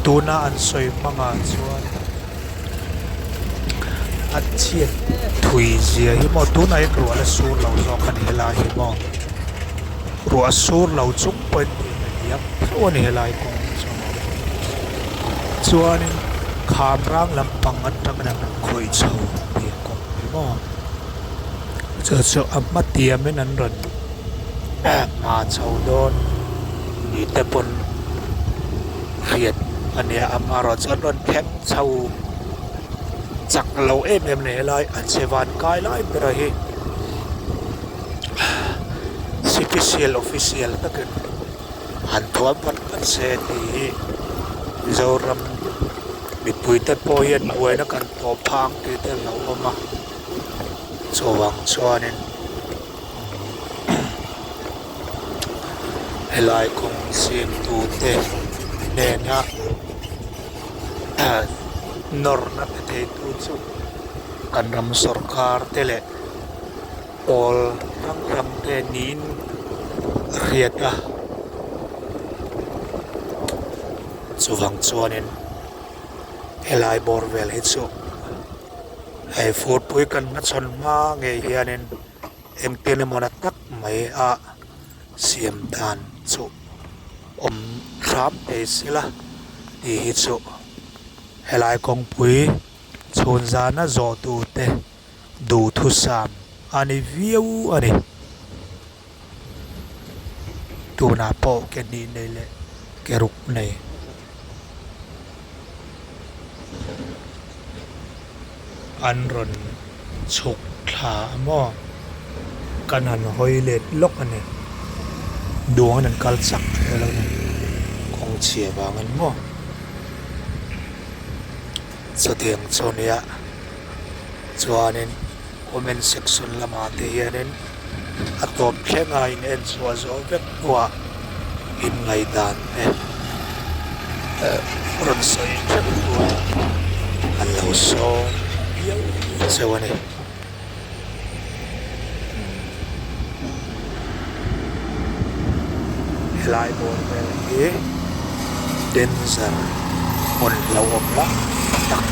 Tuna an sawi hmangah chuan a chhiat thui zia hi maw tunah hian ruah la sur lo zawk a ni helai hi maw ruah sur lo chung pawhin tih a diak tho a ni helai kawng hi chu maw chuanin khamrang lampang atangin an rawn khawih chho tih a kawng hi maw chu chu a hma tiamin an rawn hma chho dawn ni te pawn hriat a nia amaherawh chu an rawn thleng chho chak lo em em a ni helai a che van kai lai ber a hi sipisial official takin han thuam vat vat se tih hi Mizoram mipuite pawh hian buaina kan tawh phang tih te a lo awm a chuvang chuanin helai kawng siamtute hnena nawrna pe theitu chu kan ram sawrkar te leh pawl hrang hrang te niin a hriat a chuvang chuanin helai bawr vel hi chu hei furpui kan hmachhawn hma ngei hianin engtin emaw na tak mai a siam dan chu awm hram thei sela tih hi chu helai kawngpui chhun zana zawh tur te duhthusam a ni viau a ni. Tunah pawh ke hnih nei leh ke ruk nei. An rawn chhuk thla a maw? Kan han hawi let lawk a ni. Duangin an kal chak thei lo a ni. Kawng chhia vangin maw? Chutiang chu nia chuanin comment section lamah te hianin a tawp thleng a in en chhuah zawh vek hnuah inngaihdan te rawn sawi theuh tur an lo sawm viau cheu a ni. Helai bawr vel hi danger hmun hlauhawm lah tak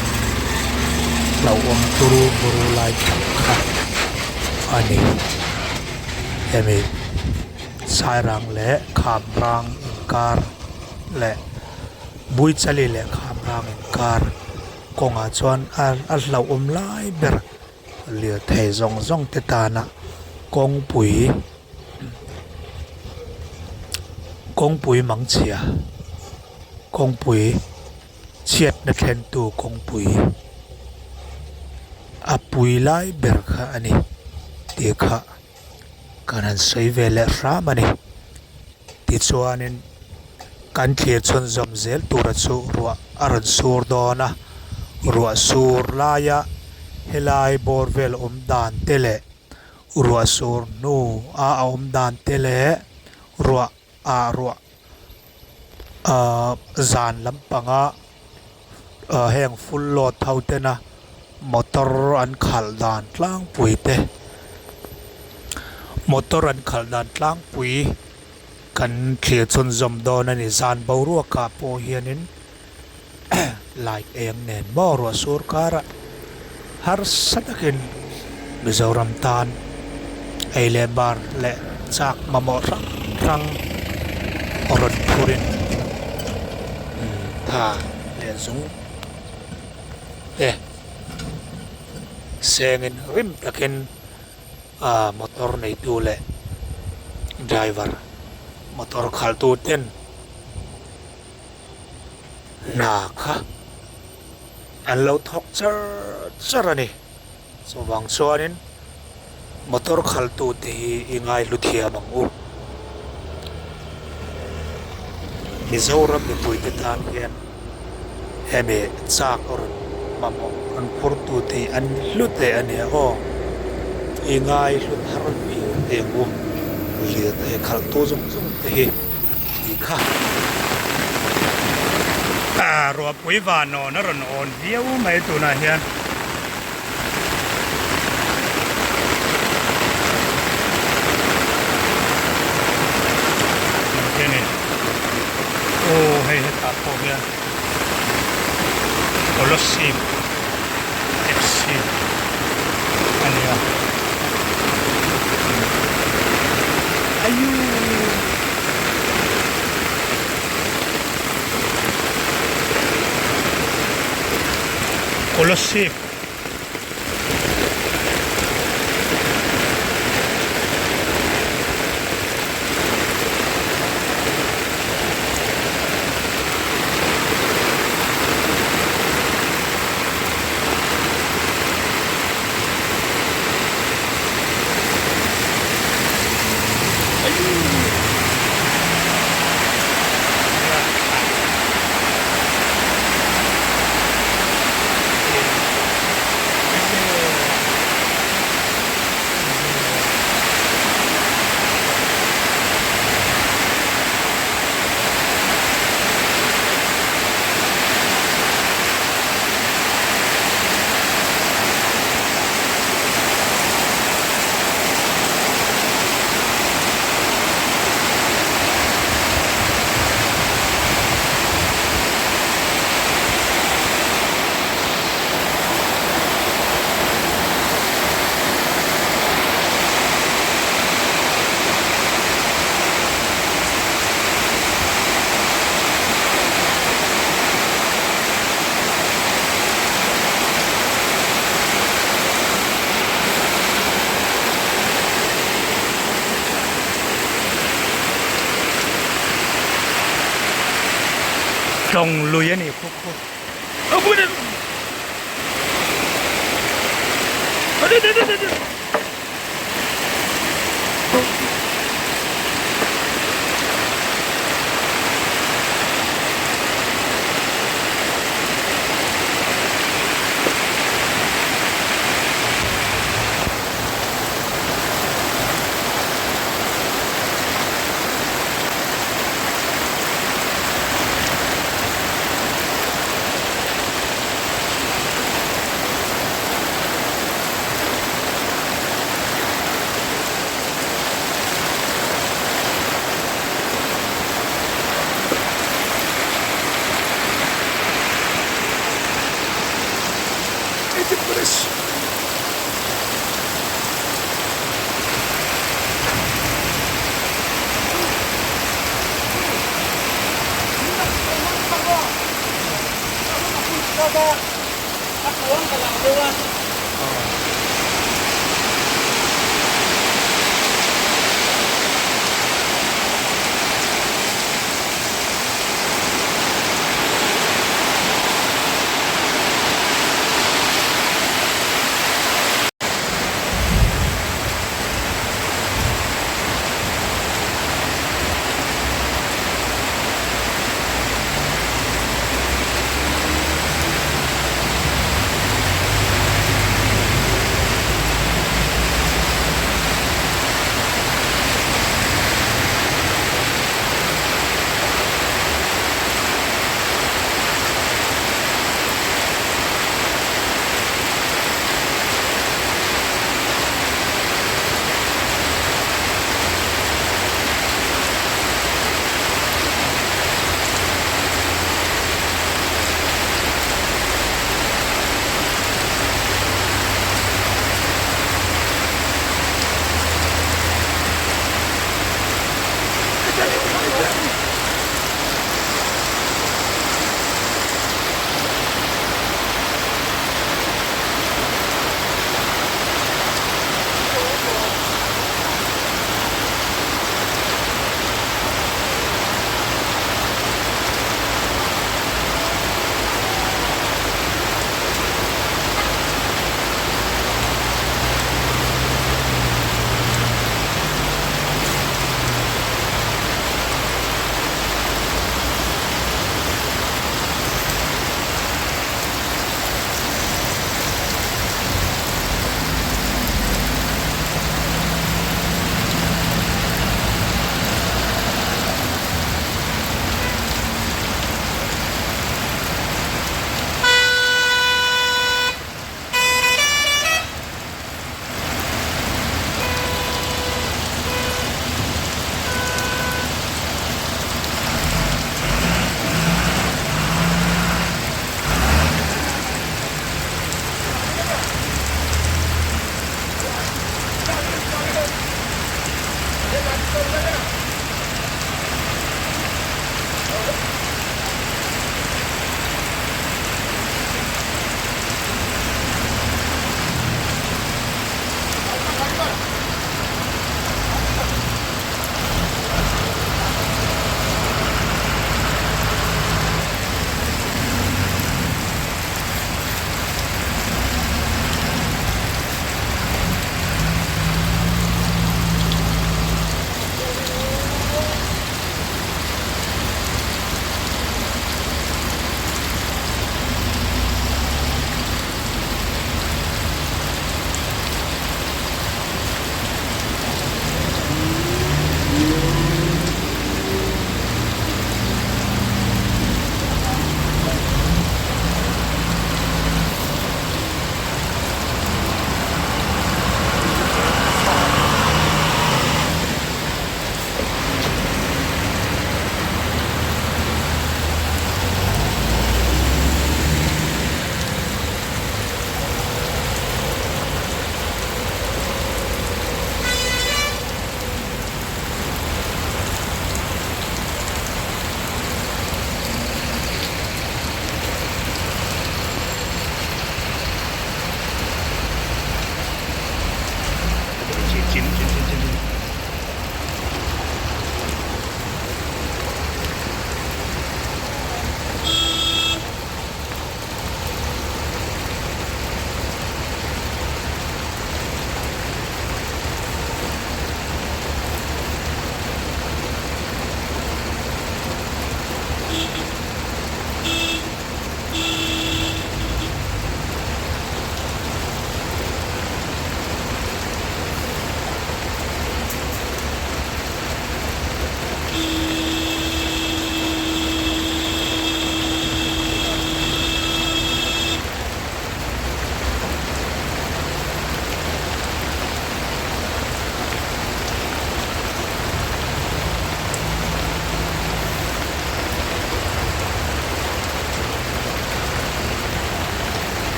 hlauhawm turu buru lai tak kha a ni. Hemi Sairang leh Khamrang inkar leh Buichali leh Khamrang inkar kawngah chuan a hlauhawm lai ber lirthei zawng zawng te tana kawngpui kawngpui mangchhia kawngpui chhiatna thlentu kawngpui a pui lai ber kha a ni tih kha kan han sawi ve leh hram a ni tichuanin kan thlir chhunzawm zel tura chu ruah a rawn sur dawn a ruah sur laia helai bawr vel awm dan te leh ruah sur hnu a a awm dan te leh ruah ah ruah ahh zan lampanga ah heng full load ho tena motor an khalh dan tlangpui te motor an khalh dan tlangpui kan thlir chhunzawm dawn a ni zan boruak ah pawh hianin light eng nen maw ruah sur karah harsa takin Mizoram tan ei leh bar leh chak mamawh hrang hrang rawn phurin tha leh zung te sengin rim takin ah motor neitu leh driver motor khalhtu ten hna kha an lo thawk char char a ni chuvang chuanin motor khalh tute hi i ngaihlu thiam ang u. Mizoram mipuite tan hian hemi chak rawn mamawh rawn phurtute hi an hlu teh a nia aw. I ngai hlu thar viau teh ang u. Lirthei khalhtu zawng zawng te hi tih kha. Ruahpui vanawn a rawn awn viau mai tunah hian. Aw hei hetah pawh hian Colosseum FC a ni a Ayuu. Kolasib. Tlawng lui a nih khu khu.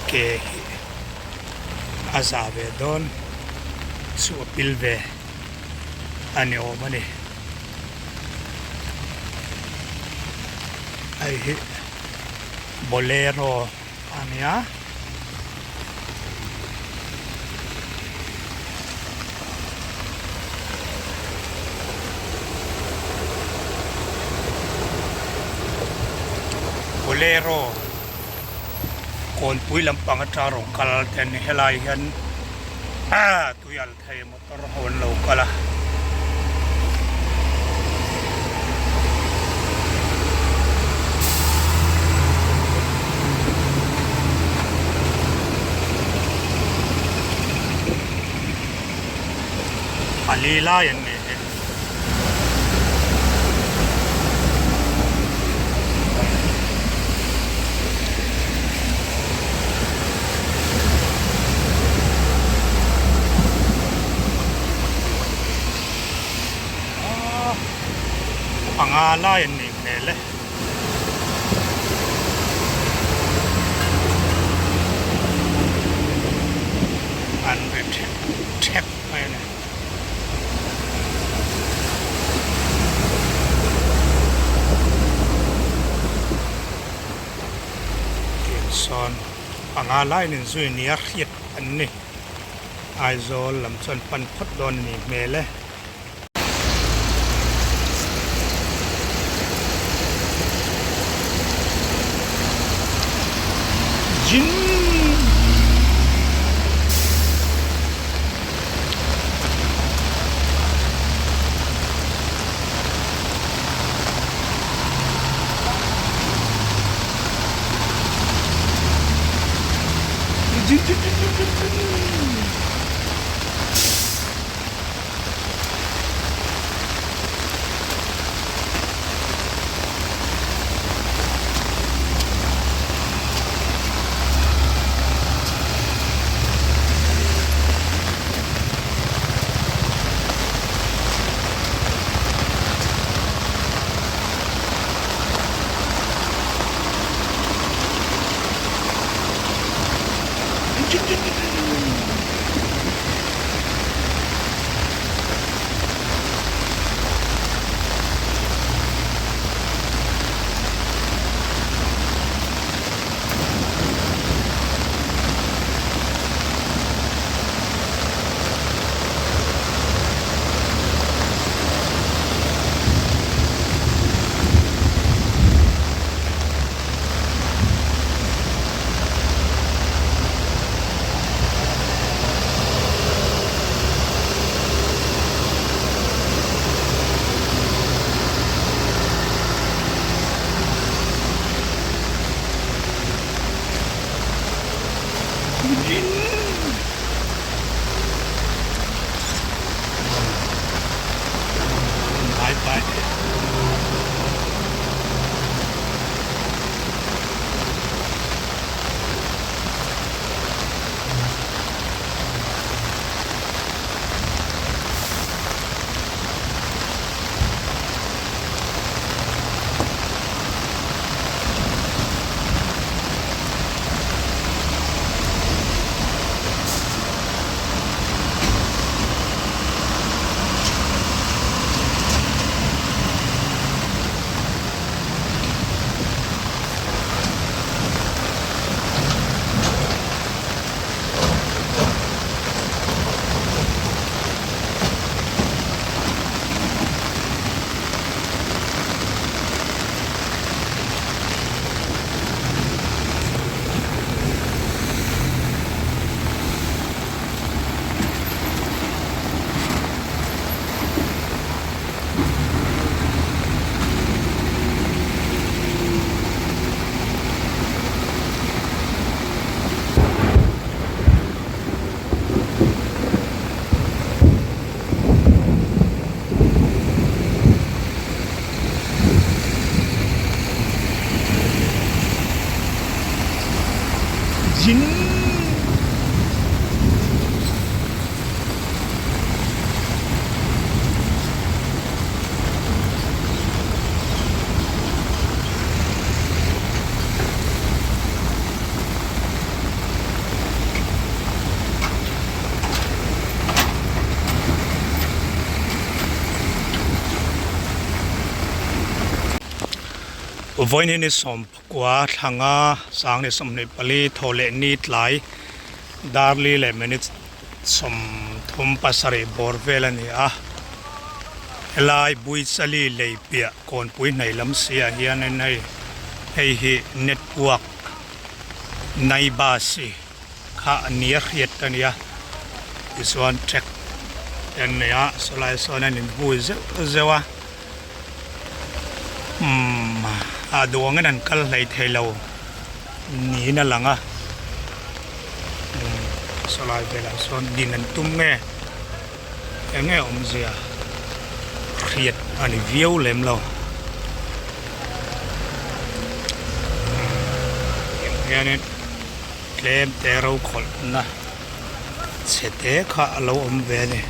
Ke hi a za ve dawn chu a pil ve a ni awm a ni. Hei hi bolero a nia. Bolero Kawnpui lampang atang rawn kal te an ni helai hian tui al thei motor ho an lo kal a. Pali lai an ni hi. Panga lai an nih hmel e. An ri thek thek mai a ni. Tiang sawn panga laiin inzui nia hriat an ni. Aizawl lam chuan pan phawt dawn a nih hmel e. Jin. Jin jin jin jin jin jin. Bye bye. Jin. Vawiin hi ni sawmpakua thlanga sang ni 24 thaw leh ni tlai darli leh minute 37 bawr vel a ni a. Helai Buichali lei piah kawnpui hnai lam si ah hianin hei hei hi network Naibasi kha a nia hriat a nia tichuan track te an nei a sawlai sawn an inhui zeuh zeuh a umm a duh angin an kal hlei thei lo niin a lang a umm sawlai velah sawn din an tum nge eng nge awmzia hriat a ni viau lem lo umm hianin tlem te ro khawlh na chhe te kha a lo awm ve a ni.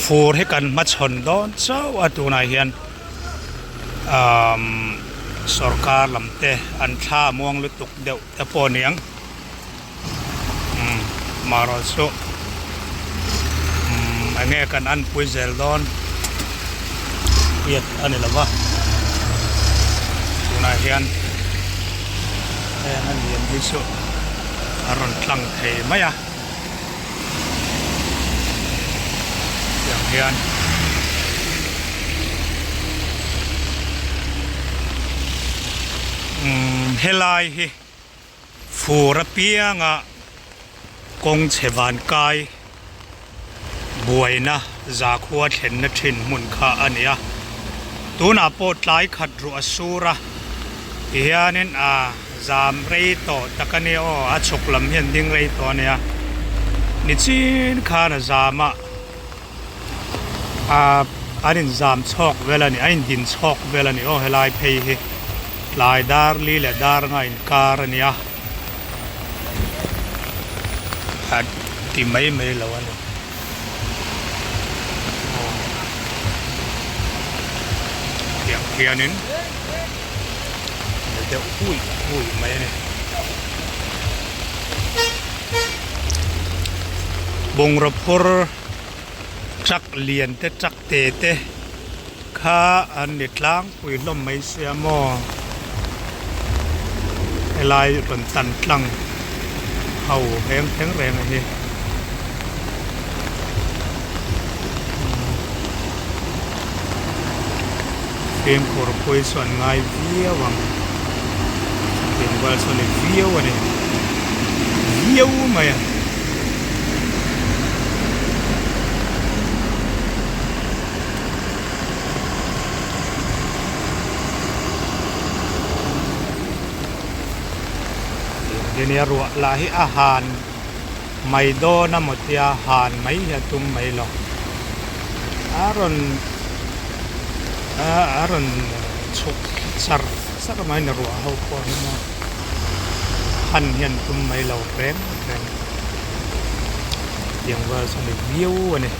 Fur hi kan hmachhawn dawn chauh a tunah hian umm sorkar lam te an thla muang lutuk deuh te pawh a niang umm marawh chu umm eng nge kan anpui zel dawn hriat a ni lo va tunah hian heng a lian hi chu a rawn tlang thei mai a tiang hian. Umm helai hi fur apianga kawng chhe van kai buaina zakhua thlenna thin hmun kha a ni a tunah pawh tlai khat ruah a sur a tihianin ah zam rei tawh tak a nia aw a chhuk lam hian ding rei tawh a nia nichin khan a zam a ah an in zam chhawk vel a ni a in din chhawk vel a ni aw helai phei hi tlai dar li leh dar anga inkar a nia a ti mai mai lo a ni aw tiang hianin ni deuh hui hui mai a ni. Bungraw phur truck lian te truck te te kha an ni tlangpui hlawm mai sia maw helai rawn tan tlang ho heng thleng reng a hi. Fimkhur pui chu an ngai viau ang chutiang vel chu a ni viau a ni viau mai a. Nia ruah lah hi a han mai dawn a maw tia han mai hi a tum mai lo a rawn a rawn chhuk char char mai ni ruah ho pawh hi maw han hian tum mai lo reng reng tiang vel chu a ni viau a ni.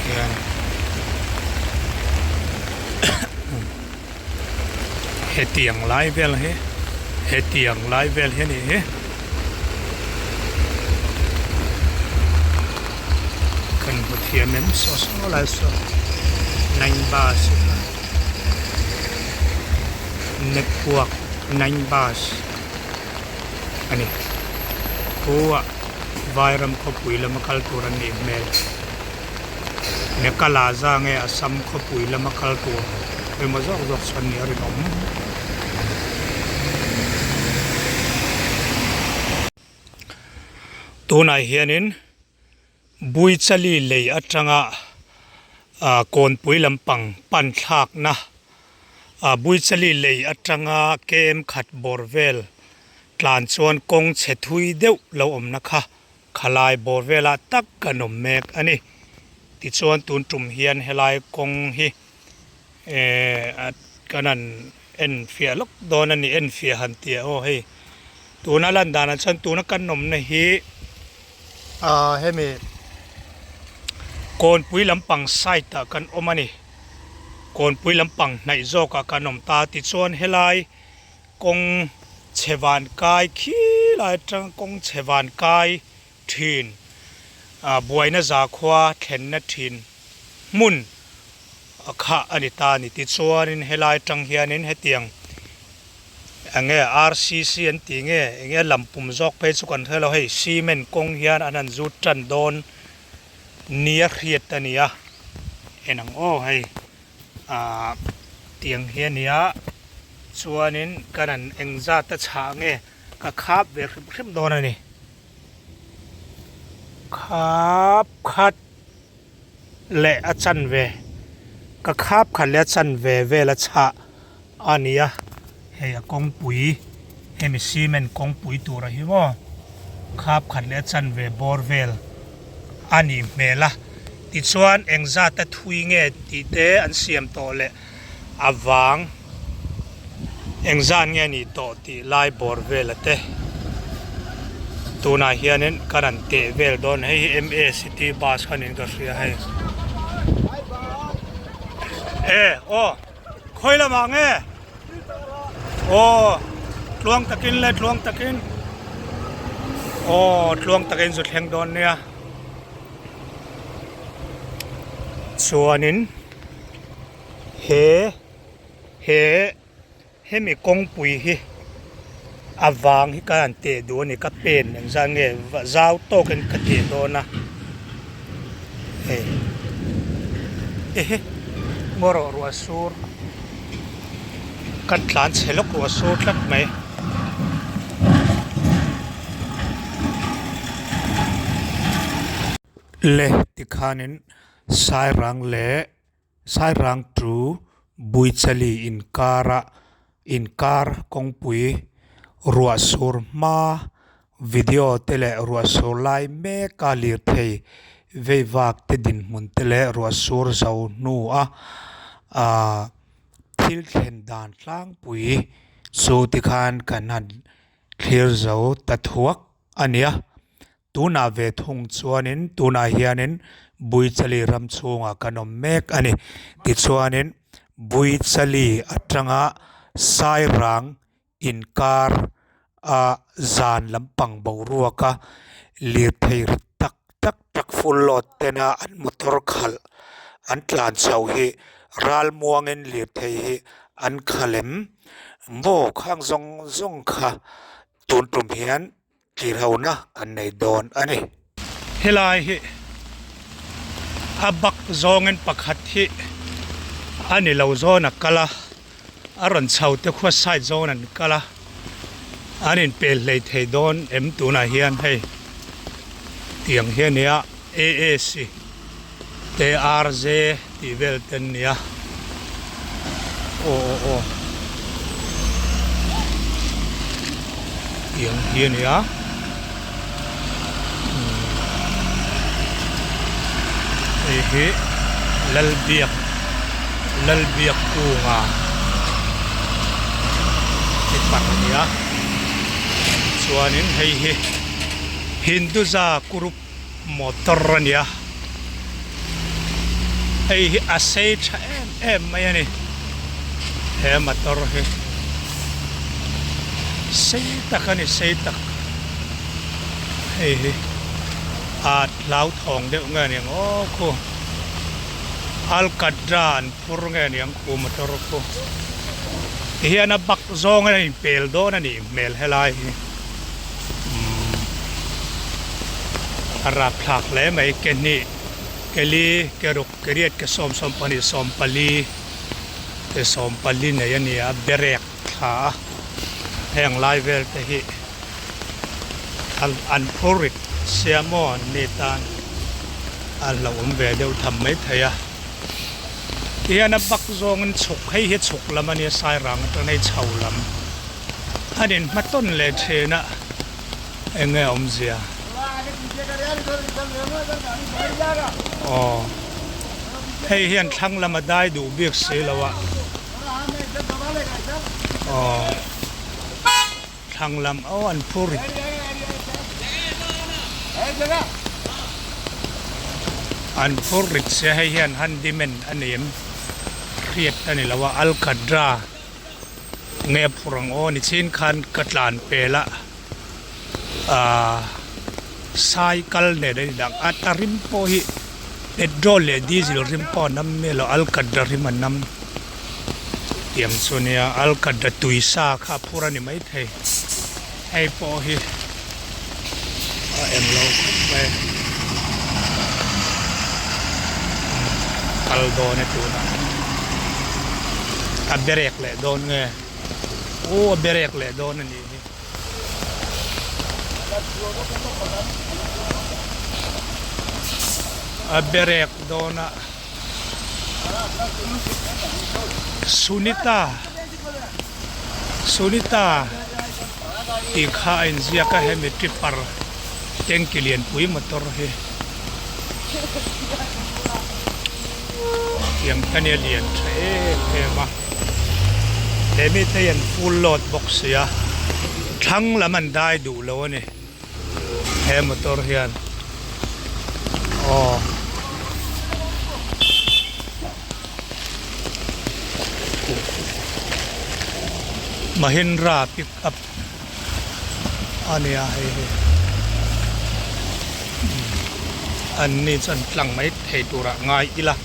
Hian hetiang lai vel hi hetiang lai vel hi a nih hi kan hmu thiam em saw saw lai saw nine bus network nine bus a ni. Khuaah Vairam khawpui lama kal tur an nih hmel. Mekala za nge Assam khawpui lama kal tur emaw zawk zawk chuan nih a rinawm. Tunah hianin Buichali lei atanga kawnpui lampang pan thlakna Buichali lei atanga kem khat bawr vel tlan chuan kawng chhe thui deuh lo awmna kha khalai bawr velah tak kan awm mek a ni. Tichuan tun tum hian helai kawng hi ehh kan han enfiah lawk dawn a ni enfiah han tih ah aw hei tuna lan danah chuan tuna kan awmna hi ahh hemi kawnpui lampang side ah kan awm a ni kawnpui lampang hnaih zawkah kan awm ta tichuan helai kawng. Chhe van kai khi lai atang kawng chhe van kai thin ah buaina zakhua thlenna thin hmun a khah a ni ta a ni. Tichuanin helai atang hianin hetiang eng nge RCC an tih nge eng nge lampum zawk phei chu kan hre lo hei cement kawng hian an han zut tan dawn nia hriat a ni a en ang aw hei ah tiang hi a ni a chuanin kan han engzat a chhah nge ka khap ve hrim hrim dawn a ni khap khat leh a chanve ka khap khat leh a chanve vel a chhah a ni a hei a kawngpui hemi cement kawngpui tur a hi maw khap khat leh a chanve bawr vel a nih hmel a tichuan engzat a thui nge tih te an siam tawh leh a vang engzat nge a nih tawh tih lai bawr vel a te tunah hianin kan han teh vel dawn hei hi M A city bus kha niin ka hria hei e aw khawi lamah nge aw tluang takin le tluang takin aw tluang takin zu thleng dawn nia chuanin he he hemi kawngpui hi a vang hi ka han teh duh a ni ka pen engzat nge zau tawkin ka teh dawn a hei ehe ngaw rawh ruah sur kan tlan chhe lawk ruah sur tlat mai. Le tikhanin sairang leh Sairang chu Buichali inkara inkar kawngpui ruah sur hma video te leh ruah sur lai mek a lirthei vei vak te dinhmun te leh ruah sur zo hnu a ahh thil thlen dan tlangpui chu tikhan kan han thlir zo ta thuak a ni a. Tunah ve thung chuanin tunah hianin Buichali ram chhungah kan awm mek a ni. Tichuanin Buichali atanga Sairang inkar a zan lampang boruaka lirthei ri tak tak tak full load tena an motor khalh an tlan chho hi ralmuangin lirthei hi an khalh em? Maw khang zawng zawng kha tun tum hian Tirhona kan nei dawn a ni. Helai hi a bak zawngin pakhat hi a ni lo zawn a kal a, a rawn chho te khua side zawn an kal a, an inpel hlei thei dawn em tunah hian hei tiang hi a nia AAC te RJ tih vel te an nia aw aw aw tiang hi a nia hei hi Lalbiak Lalbiak kunga tipar a nia chuanin hei hi Hinduja group motor a nia hei hi a sei tha em em mai a ni he motor hi sei tak a ni sei tak hei hi a hlauthawng deuh nge aniang aw khu alkadra an phur nge aniang khu motor khu tihian a bak zawng a inpel dawn a nih hmel helai hi. A rapthlak hle mai ke hnih ke li ke ruk ke riat ke sawm sawm pahnih sawm pali ke sawm pali nei a ni a berek thla a heng lai vel te hi an phur rit sia maw an ni tan a hlauhawm ve deuh tham mai thei a tihian a bak zawngin chhuk hei hi chhuk lam a nia sairang atang hei chho lam. An inhmatawn leh thin a, eng nge awmzia? Aw, hei hian thlang lam a dai duh bik si lo a. Aw, thlang lam, aw an phur. An phur rit sia hei hian handyman a ni em? Hriat a ni lo a, Alcadra. Nge a phur ang aw nichin khan ka tlan pel a ahh cycle nen a inang a a rim pawh hi petrol leh diesel rim pawh a nam miah lo alkatra rim a nam tiang chu nia alkatra tui sa kha a phur a ni maithei hei pawh hi a englo khawp mai kal dawn e tunah a berek leh dawn nge aw a berek leh dawn a nih hi. A berek dawn a Sunita Sunita tih kha a inziak a hemi tipper tanky lianpui motor hi tiang hian a lian tha em em a he mite hian full load bawk si a thlang lam an dai duh lo a ni he motor hian aw. Mahindra pick up a nia hei hi an ni chuan tlang mai thei turah ngai ila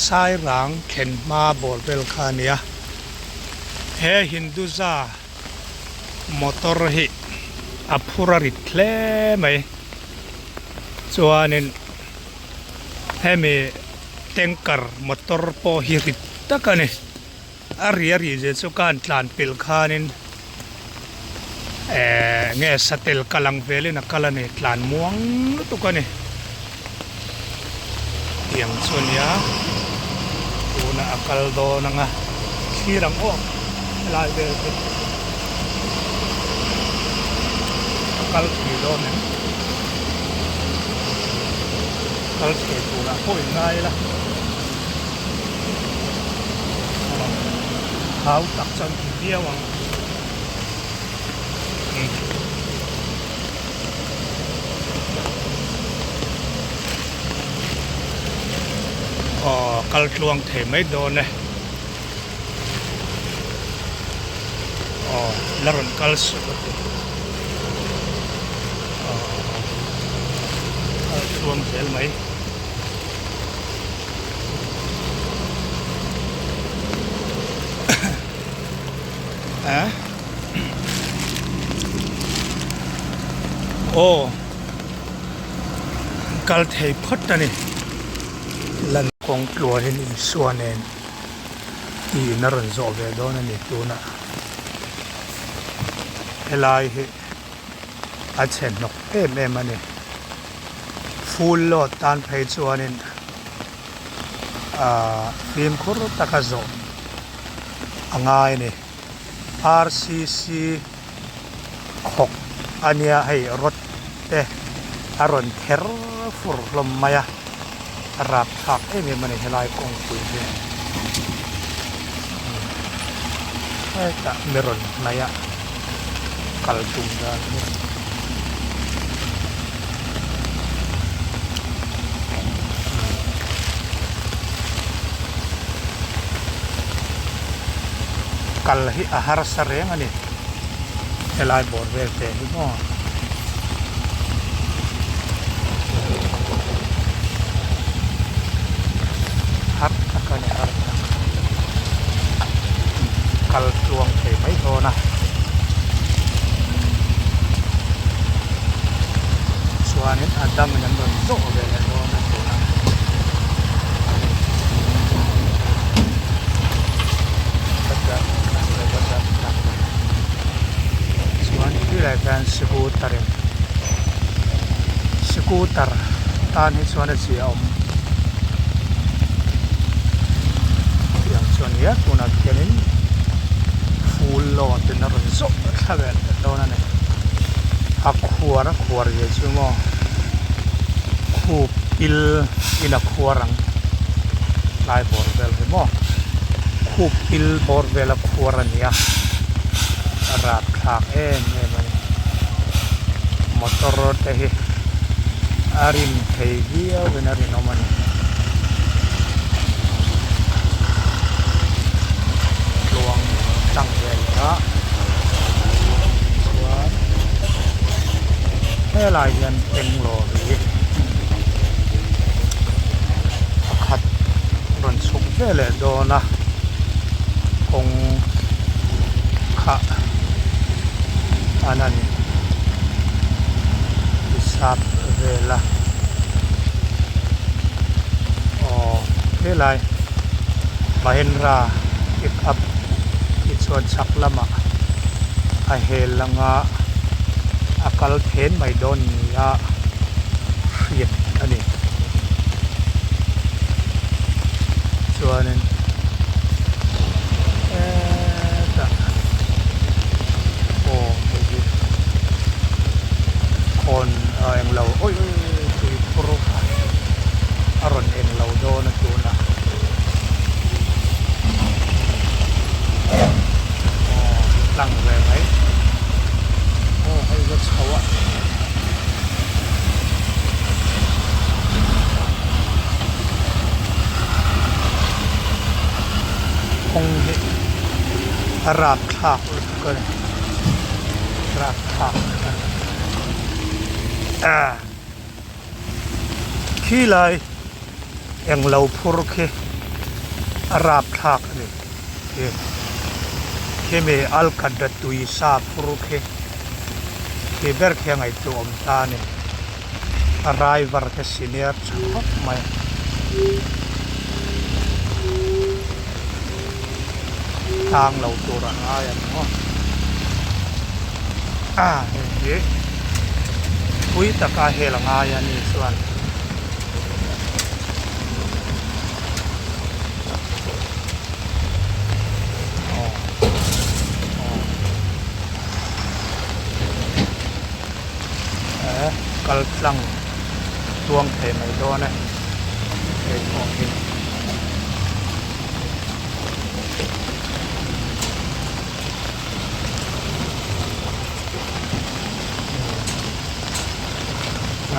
Sairang thlen hma bawr vel kha a nia he Hinduja motor hi a phur a rit hle mai chuanin hemi tanker motor pawh hi rit tak a ni. A ri a ri zia chu ka han tlan pelh khanin ehh nge satel kal ang velin a kal a ni tlan muang lutuk a ni tiang chu a nia tunah a kal dawn ang a thlir ang aw helai vel te a kal thei dawn em kal thei turah pawh in ngai ila. Thau tak chuan ti viau ang. Aw kal tluang thei mai dawn e. Aw la rawn kal suh a ti. Aw kal tluang zel mai. Aw kal thei phawt a ni lan kawng tluanin Isua nen tiin a rawn zawh ve dawn a ni tunah helai hi. a chhe hnawk em em a ni full load tan phei chuanin ahh fimkhur taka zawh a ngai a ni R C C khawk a nia hei rod te a rawn ther fur hlawm mai a a rapthlak em em a ni helai kawngpui hi hetah mi rawn hnaih a kal tum dan hi. Kal hi a harsa reng a ni helai bawr vel te hi maw. Har tak a ni har tak kal tluang thei mai dawn a chuanin a dangin an rawn zawh ve leh dawn a tunah. Chuan tilai hian scooter in scooter tan hi chuan a zia awm tiang chu a nia tunah khianin full load in a rawn zawh thla vel ta dawn a ni a khuar a khuar ve chu maw khup pil in a khuar ang tlai bawr vel hi maw khup pil bawr vel a khuar a ni a a rapthlak em em a ni motor te hi a rim thei viau in a rinawm a ni tluang. tlang ve leh a chuan helai hian Bangalore pakhat rawn chhuk ve leh dawn a kawng kha an han hisap vel a aw helai Mahindra pick up hi chuan chhak lamah a hel anga a kal then mai dawn ni a hriat a ni chuanin hetah aw hei hi khawn a englo awi awi awi tui phur kha a rawn englo dawn a tunah aw tlang ve mai aw hei va chho a. Kawng hi a rapthlak lutuk a ni rapthlak a ni khilai englo phur khi a rapthlak a ni khimi alkatra tui sa phur khi khi ber khi a ngaihtuah awm ta a ni a driver te senior tha khawp mai. Tlang lo tur a ngai ang maw a hei hi pui taka hel a ngai a ni chuan. Kal tlang tuang thei mai dawn e hei pawh hi.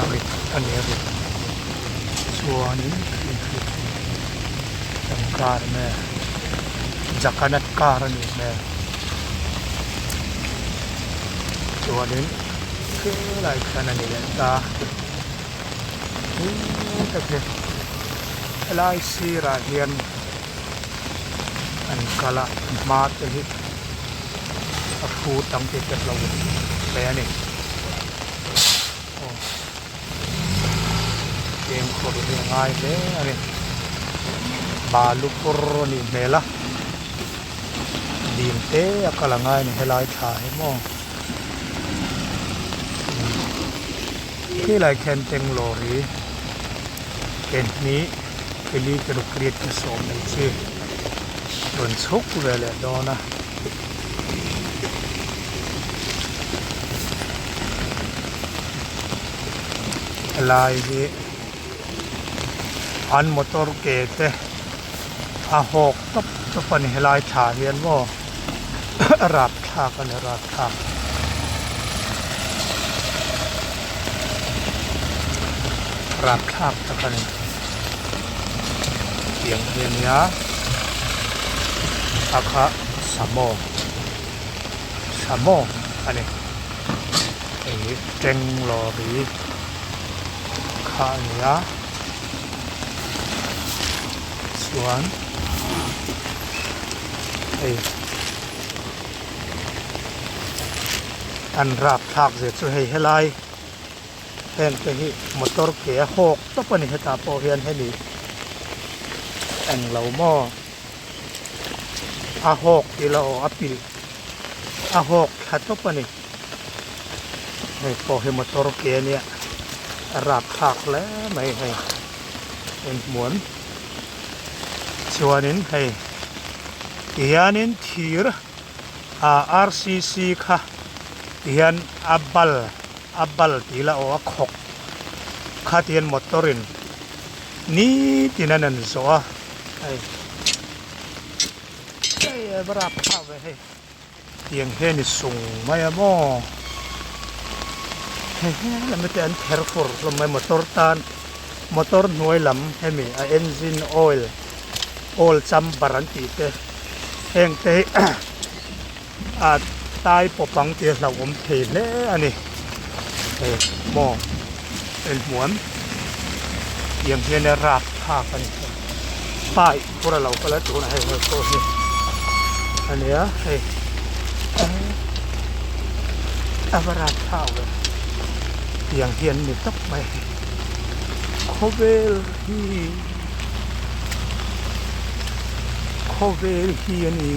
A rit a ni a rit chuanin eng car nge Jagannath car a nih hmel chuanin helai khian a ni leh ta heta khi helai sirah hian an kal a hma te hi a hrut ang tih te hlauh hle a ni. Aw fimkhur hi a ngai hle a ni balu pur a nih hmel a dil te a kal a ngai a ni helai thla hi maw khilai khian Bangalore hi ke hnih ke li ke ruk riat ke sawm mai chi rawn chhuk ve leh dawn a. Helai hi an motor ke te a hawk tawp tawp a ni helai thla hian maw a rapthlak a ni rapthlak rapthlak tak a ni tiang hi a nia a kha samaw samaw a ni. Hei hi teng lawri kha a ni a chuan hei an rapthlak zia chu hei helai heng te hi motor ke a hawk tawp a ni hetah pawh hian hemi englo maw a hawk ila aw a pilh a hawk thla tawp a ni. Hei pawh hi motor ke a nia a rapthlak hle mai hei inhmuan chuanin hei tihianin thir ah R C C kha tihian a bal a bal tih ila aw a khawk kha tihian motor in nitin an an zawh a hei hei a va rapthlak ve hei. Tiang hian i sung mai a maw? Hei he lam te an ther fur hlawm mai motor tan motor hnuai lam hemi a engine oil oil chamber an tih te heng te hi. A tai pawp ang tih a hlauhawm thei hle a ni. Hei maw inhmuam tiang hian a rap thlak a ni. Pipe pawh a lo kal a tunah hei hei pawh hi a nia hei a va rap thlak ve tiang hi an ni tawp mai khawvel hi khawvel hi a ni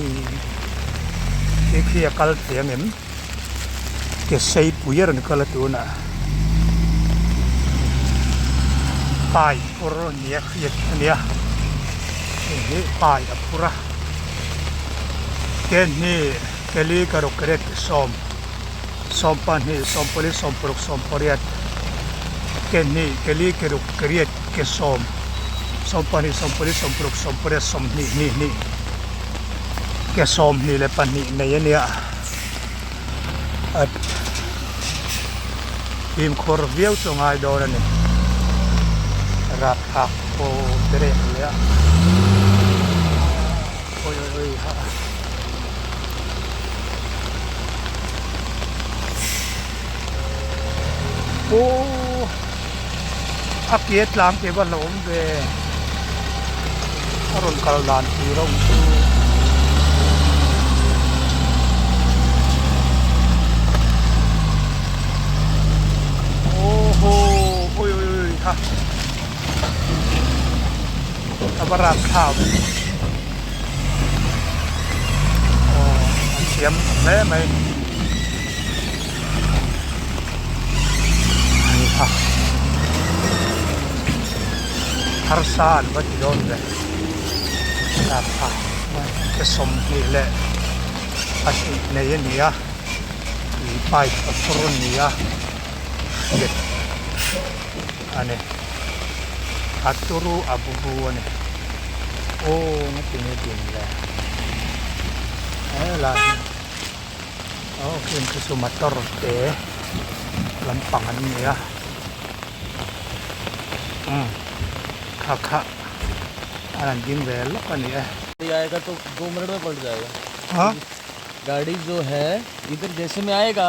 khi khi a kal thei ang em ke sei pui a rawn kal a tunah pipe phur nia hriat a nia hei hi pipe a phur a ke hnih ke li ka ruk ke riat ke sawm 12 14 16 18 ke hnih ke li ke ruk ke riat ke sawm 12 14 16 18 20 hnih hnih ke 22 nei a nia a fimkhur viau chu a ngai dawn a ni rapthlak pawh berek leh a awi awi awi ha. Aw a ke tlang te va hlauhawm ve a rawn kal dan tur a awm chu aw haw awi awi awi ha a va rapthlak ve. Aw an thiam hle mai ani kha harsa an va ti dawn ve lak kha ke 22 nei a ni a tui pipe a phur a ni a hriat a ni a turu a bu a ni aw ngatinge din le helai hi aw heng khi chu motor te lampang an ni a umm kha kha a rawn ding ve lawk a ni e. आएगा तो दो मिनट में पलट जाएगा हाँ गाड़ी जो है इधर जैसे में आएगा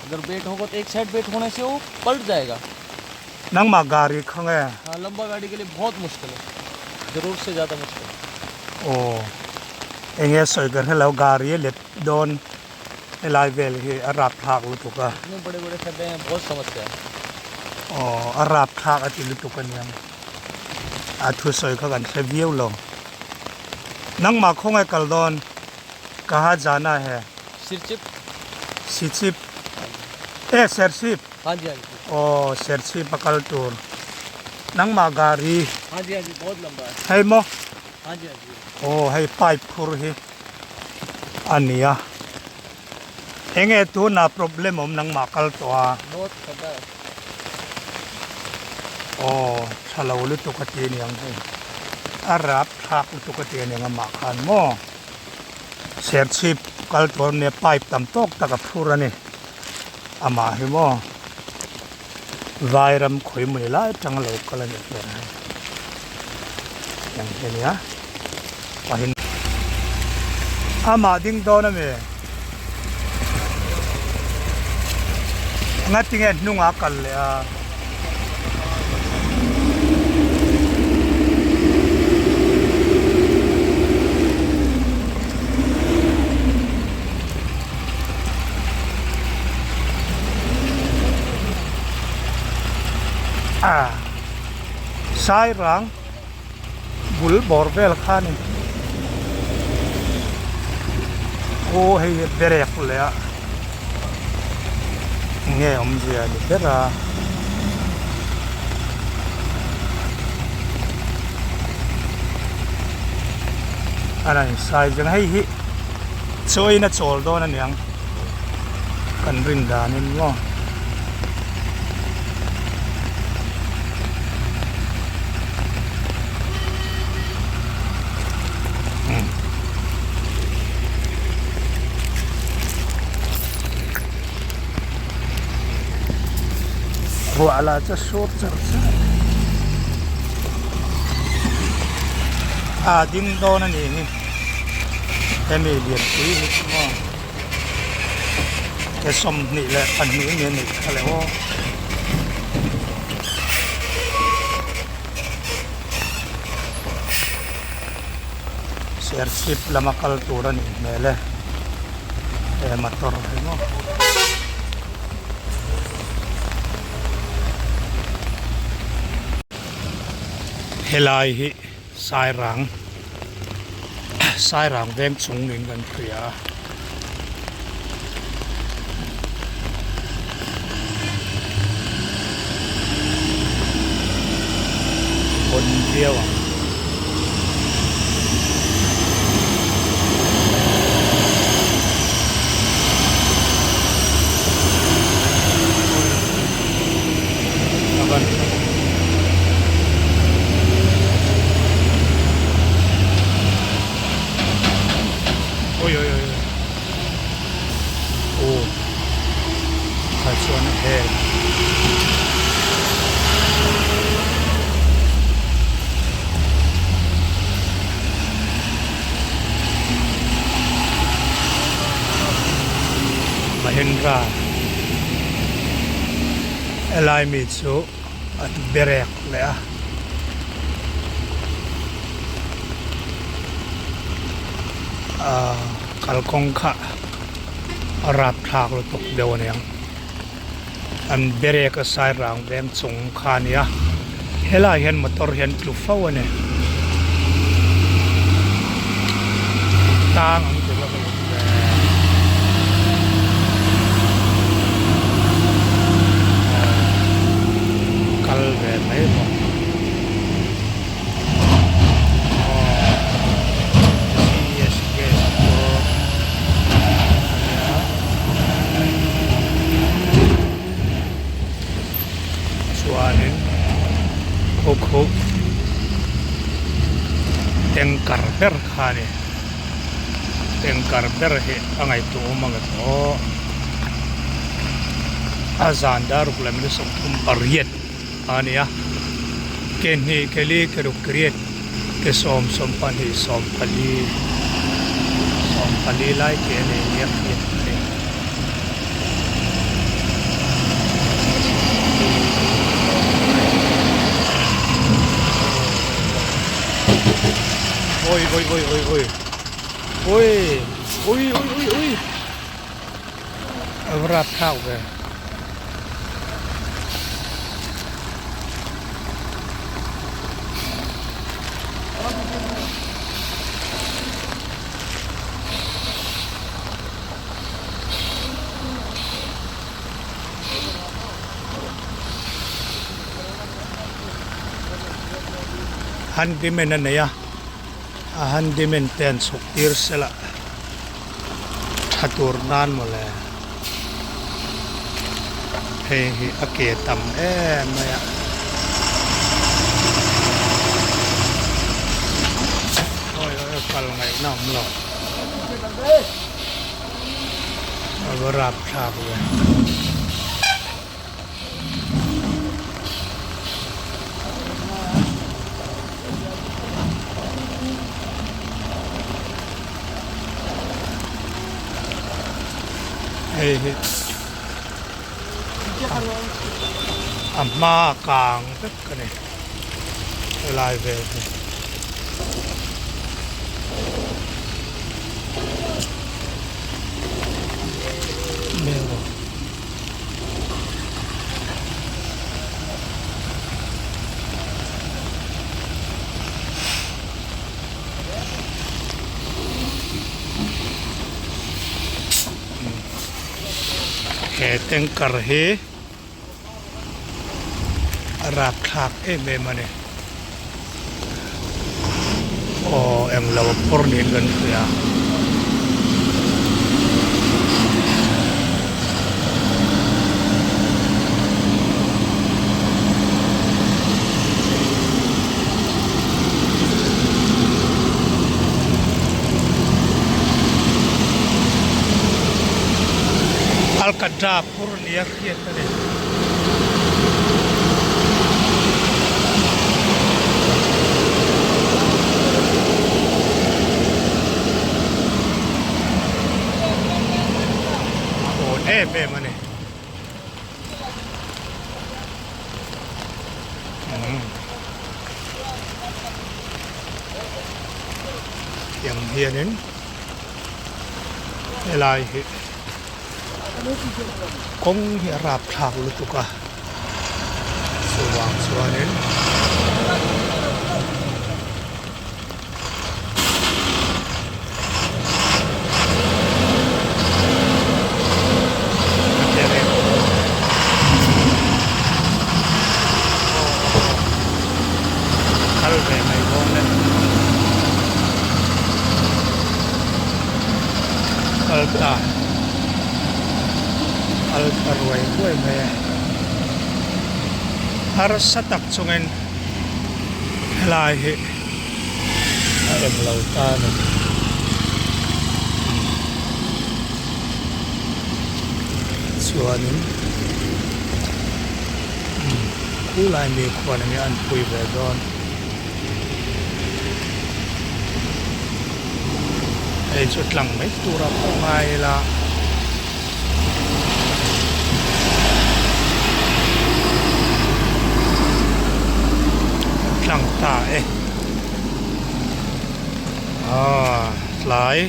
अगर वेट होगा तो एक साइड वेट होने से वो पलट जाएगा nangmah gari kha nge हाँ लंबा गाड़ी के लिए बहुत मुश्किल है जरूर से ज़्यादा मुश्किल aw enge sawi ka hrelo gari a let dawn helai vel hi a rapthlak lutuk a इतने बड़े बड़े खड्डे हैं बहुत समस्या है aw a rapthlak a ti lutuk a niang a thusawi kha kan hre viau lo nangmah khawnge kal dawn kaha jana hai Serchhip Sichip e Serchhip हाँ जी हाँ जी Aw Serchhip a kal tur nangmah gari हाँ जी हाँ जी बहुत लंबा है hei maw हाँ जी हाँ जी aw hei pipe phur hi a ni a enge tunah problem awm nangmah kal tawh a बहुत खड्डा है aw tha lo lutuk a ti a niang hei a rap thlak lutuk a ti a niang amah khan maw. Serchhip kal tur nia pipe tam tawk tak a phur a ni amah hi maw vairam khawi mawni lai atang a lo kal a nih hmel hei tiang hi a nia pahin amah ding dawn a mi ngatinge hnungah a kal leh a. A sairang bul bawr vel kha a ni aw hei hi berek leh a nge awmzia ni ber a. A rawn sai zeng hei hi chaw in a chawl dawn aniang kan rin danin maw. Ruah lah chu a sur char char a ding dawn a ni hi hemi lianpui hi chu maw. Ke 22 mi a neih kha le aw. Serchhip lama kal tur a nih hmel e he motor hi maw. Helai hi Sairang Sairang veng chung niin kan hria a. Hawn viau ang. Oi oi oi aw tah chuan a hel Mahindra helai mi chu an berek leh a. Ahh kalkawng kha a rap thlak lutuk deuh a niang an berek a sai rang veng chung kha a nia helaiah hian motor hi an tlu fo a ni tang an ti lawk alawm le kal ve mai bawk. Chuanin khaw khaw tanker ber kha a ni tanker ber hi a ngaihtuah awm ang emaw a zan dar ruk leh minute 38 a ni a ke hnih ke li ke ruk ke riat ke sawm sawm pahnih sawm pali sawm pali lai ke a nei nia hriat a ni. Oi oi oi oi oi oi oi oi oi oi a va rap thlak ve. Handyman a nei a a handyman te an chhuk tir sela tha tur nan mawle hei hi a ke tam em mai a. Awi awi kal ngaihna awm lo. A va rap thlak ve. Hei hi a hma a kang vek a ni helai vel hi. He tanker hi a rapthlak em em a ni aw englo a phur niin kan hria. Alkatra phur nia hriat a ni. A awn em em a ni. Tiang hianin helai hi kawng hi a rapthlak lutuk a chuvang chuanin Kal ve mai dawn e. Kal ta. Kal ta ruai ruai mai e. Harsa tak chungin helai hi a em lo ta a ni. Chuanin khulai mi khuan enge an pui ve dawn. Hei chu tlang mai tura pawh ngai ila. Tlang ta e. Aaa tlai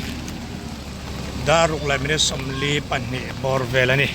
daruk leh minute 42 bawr vel a ni.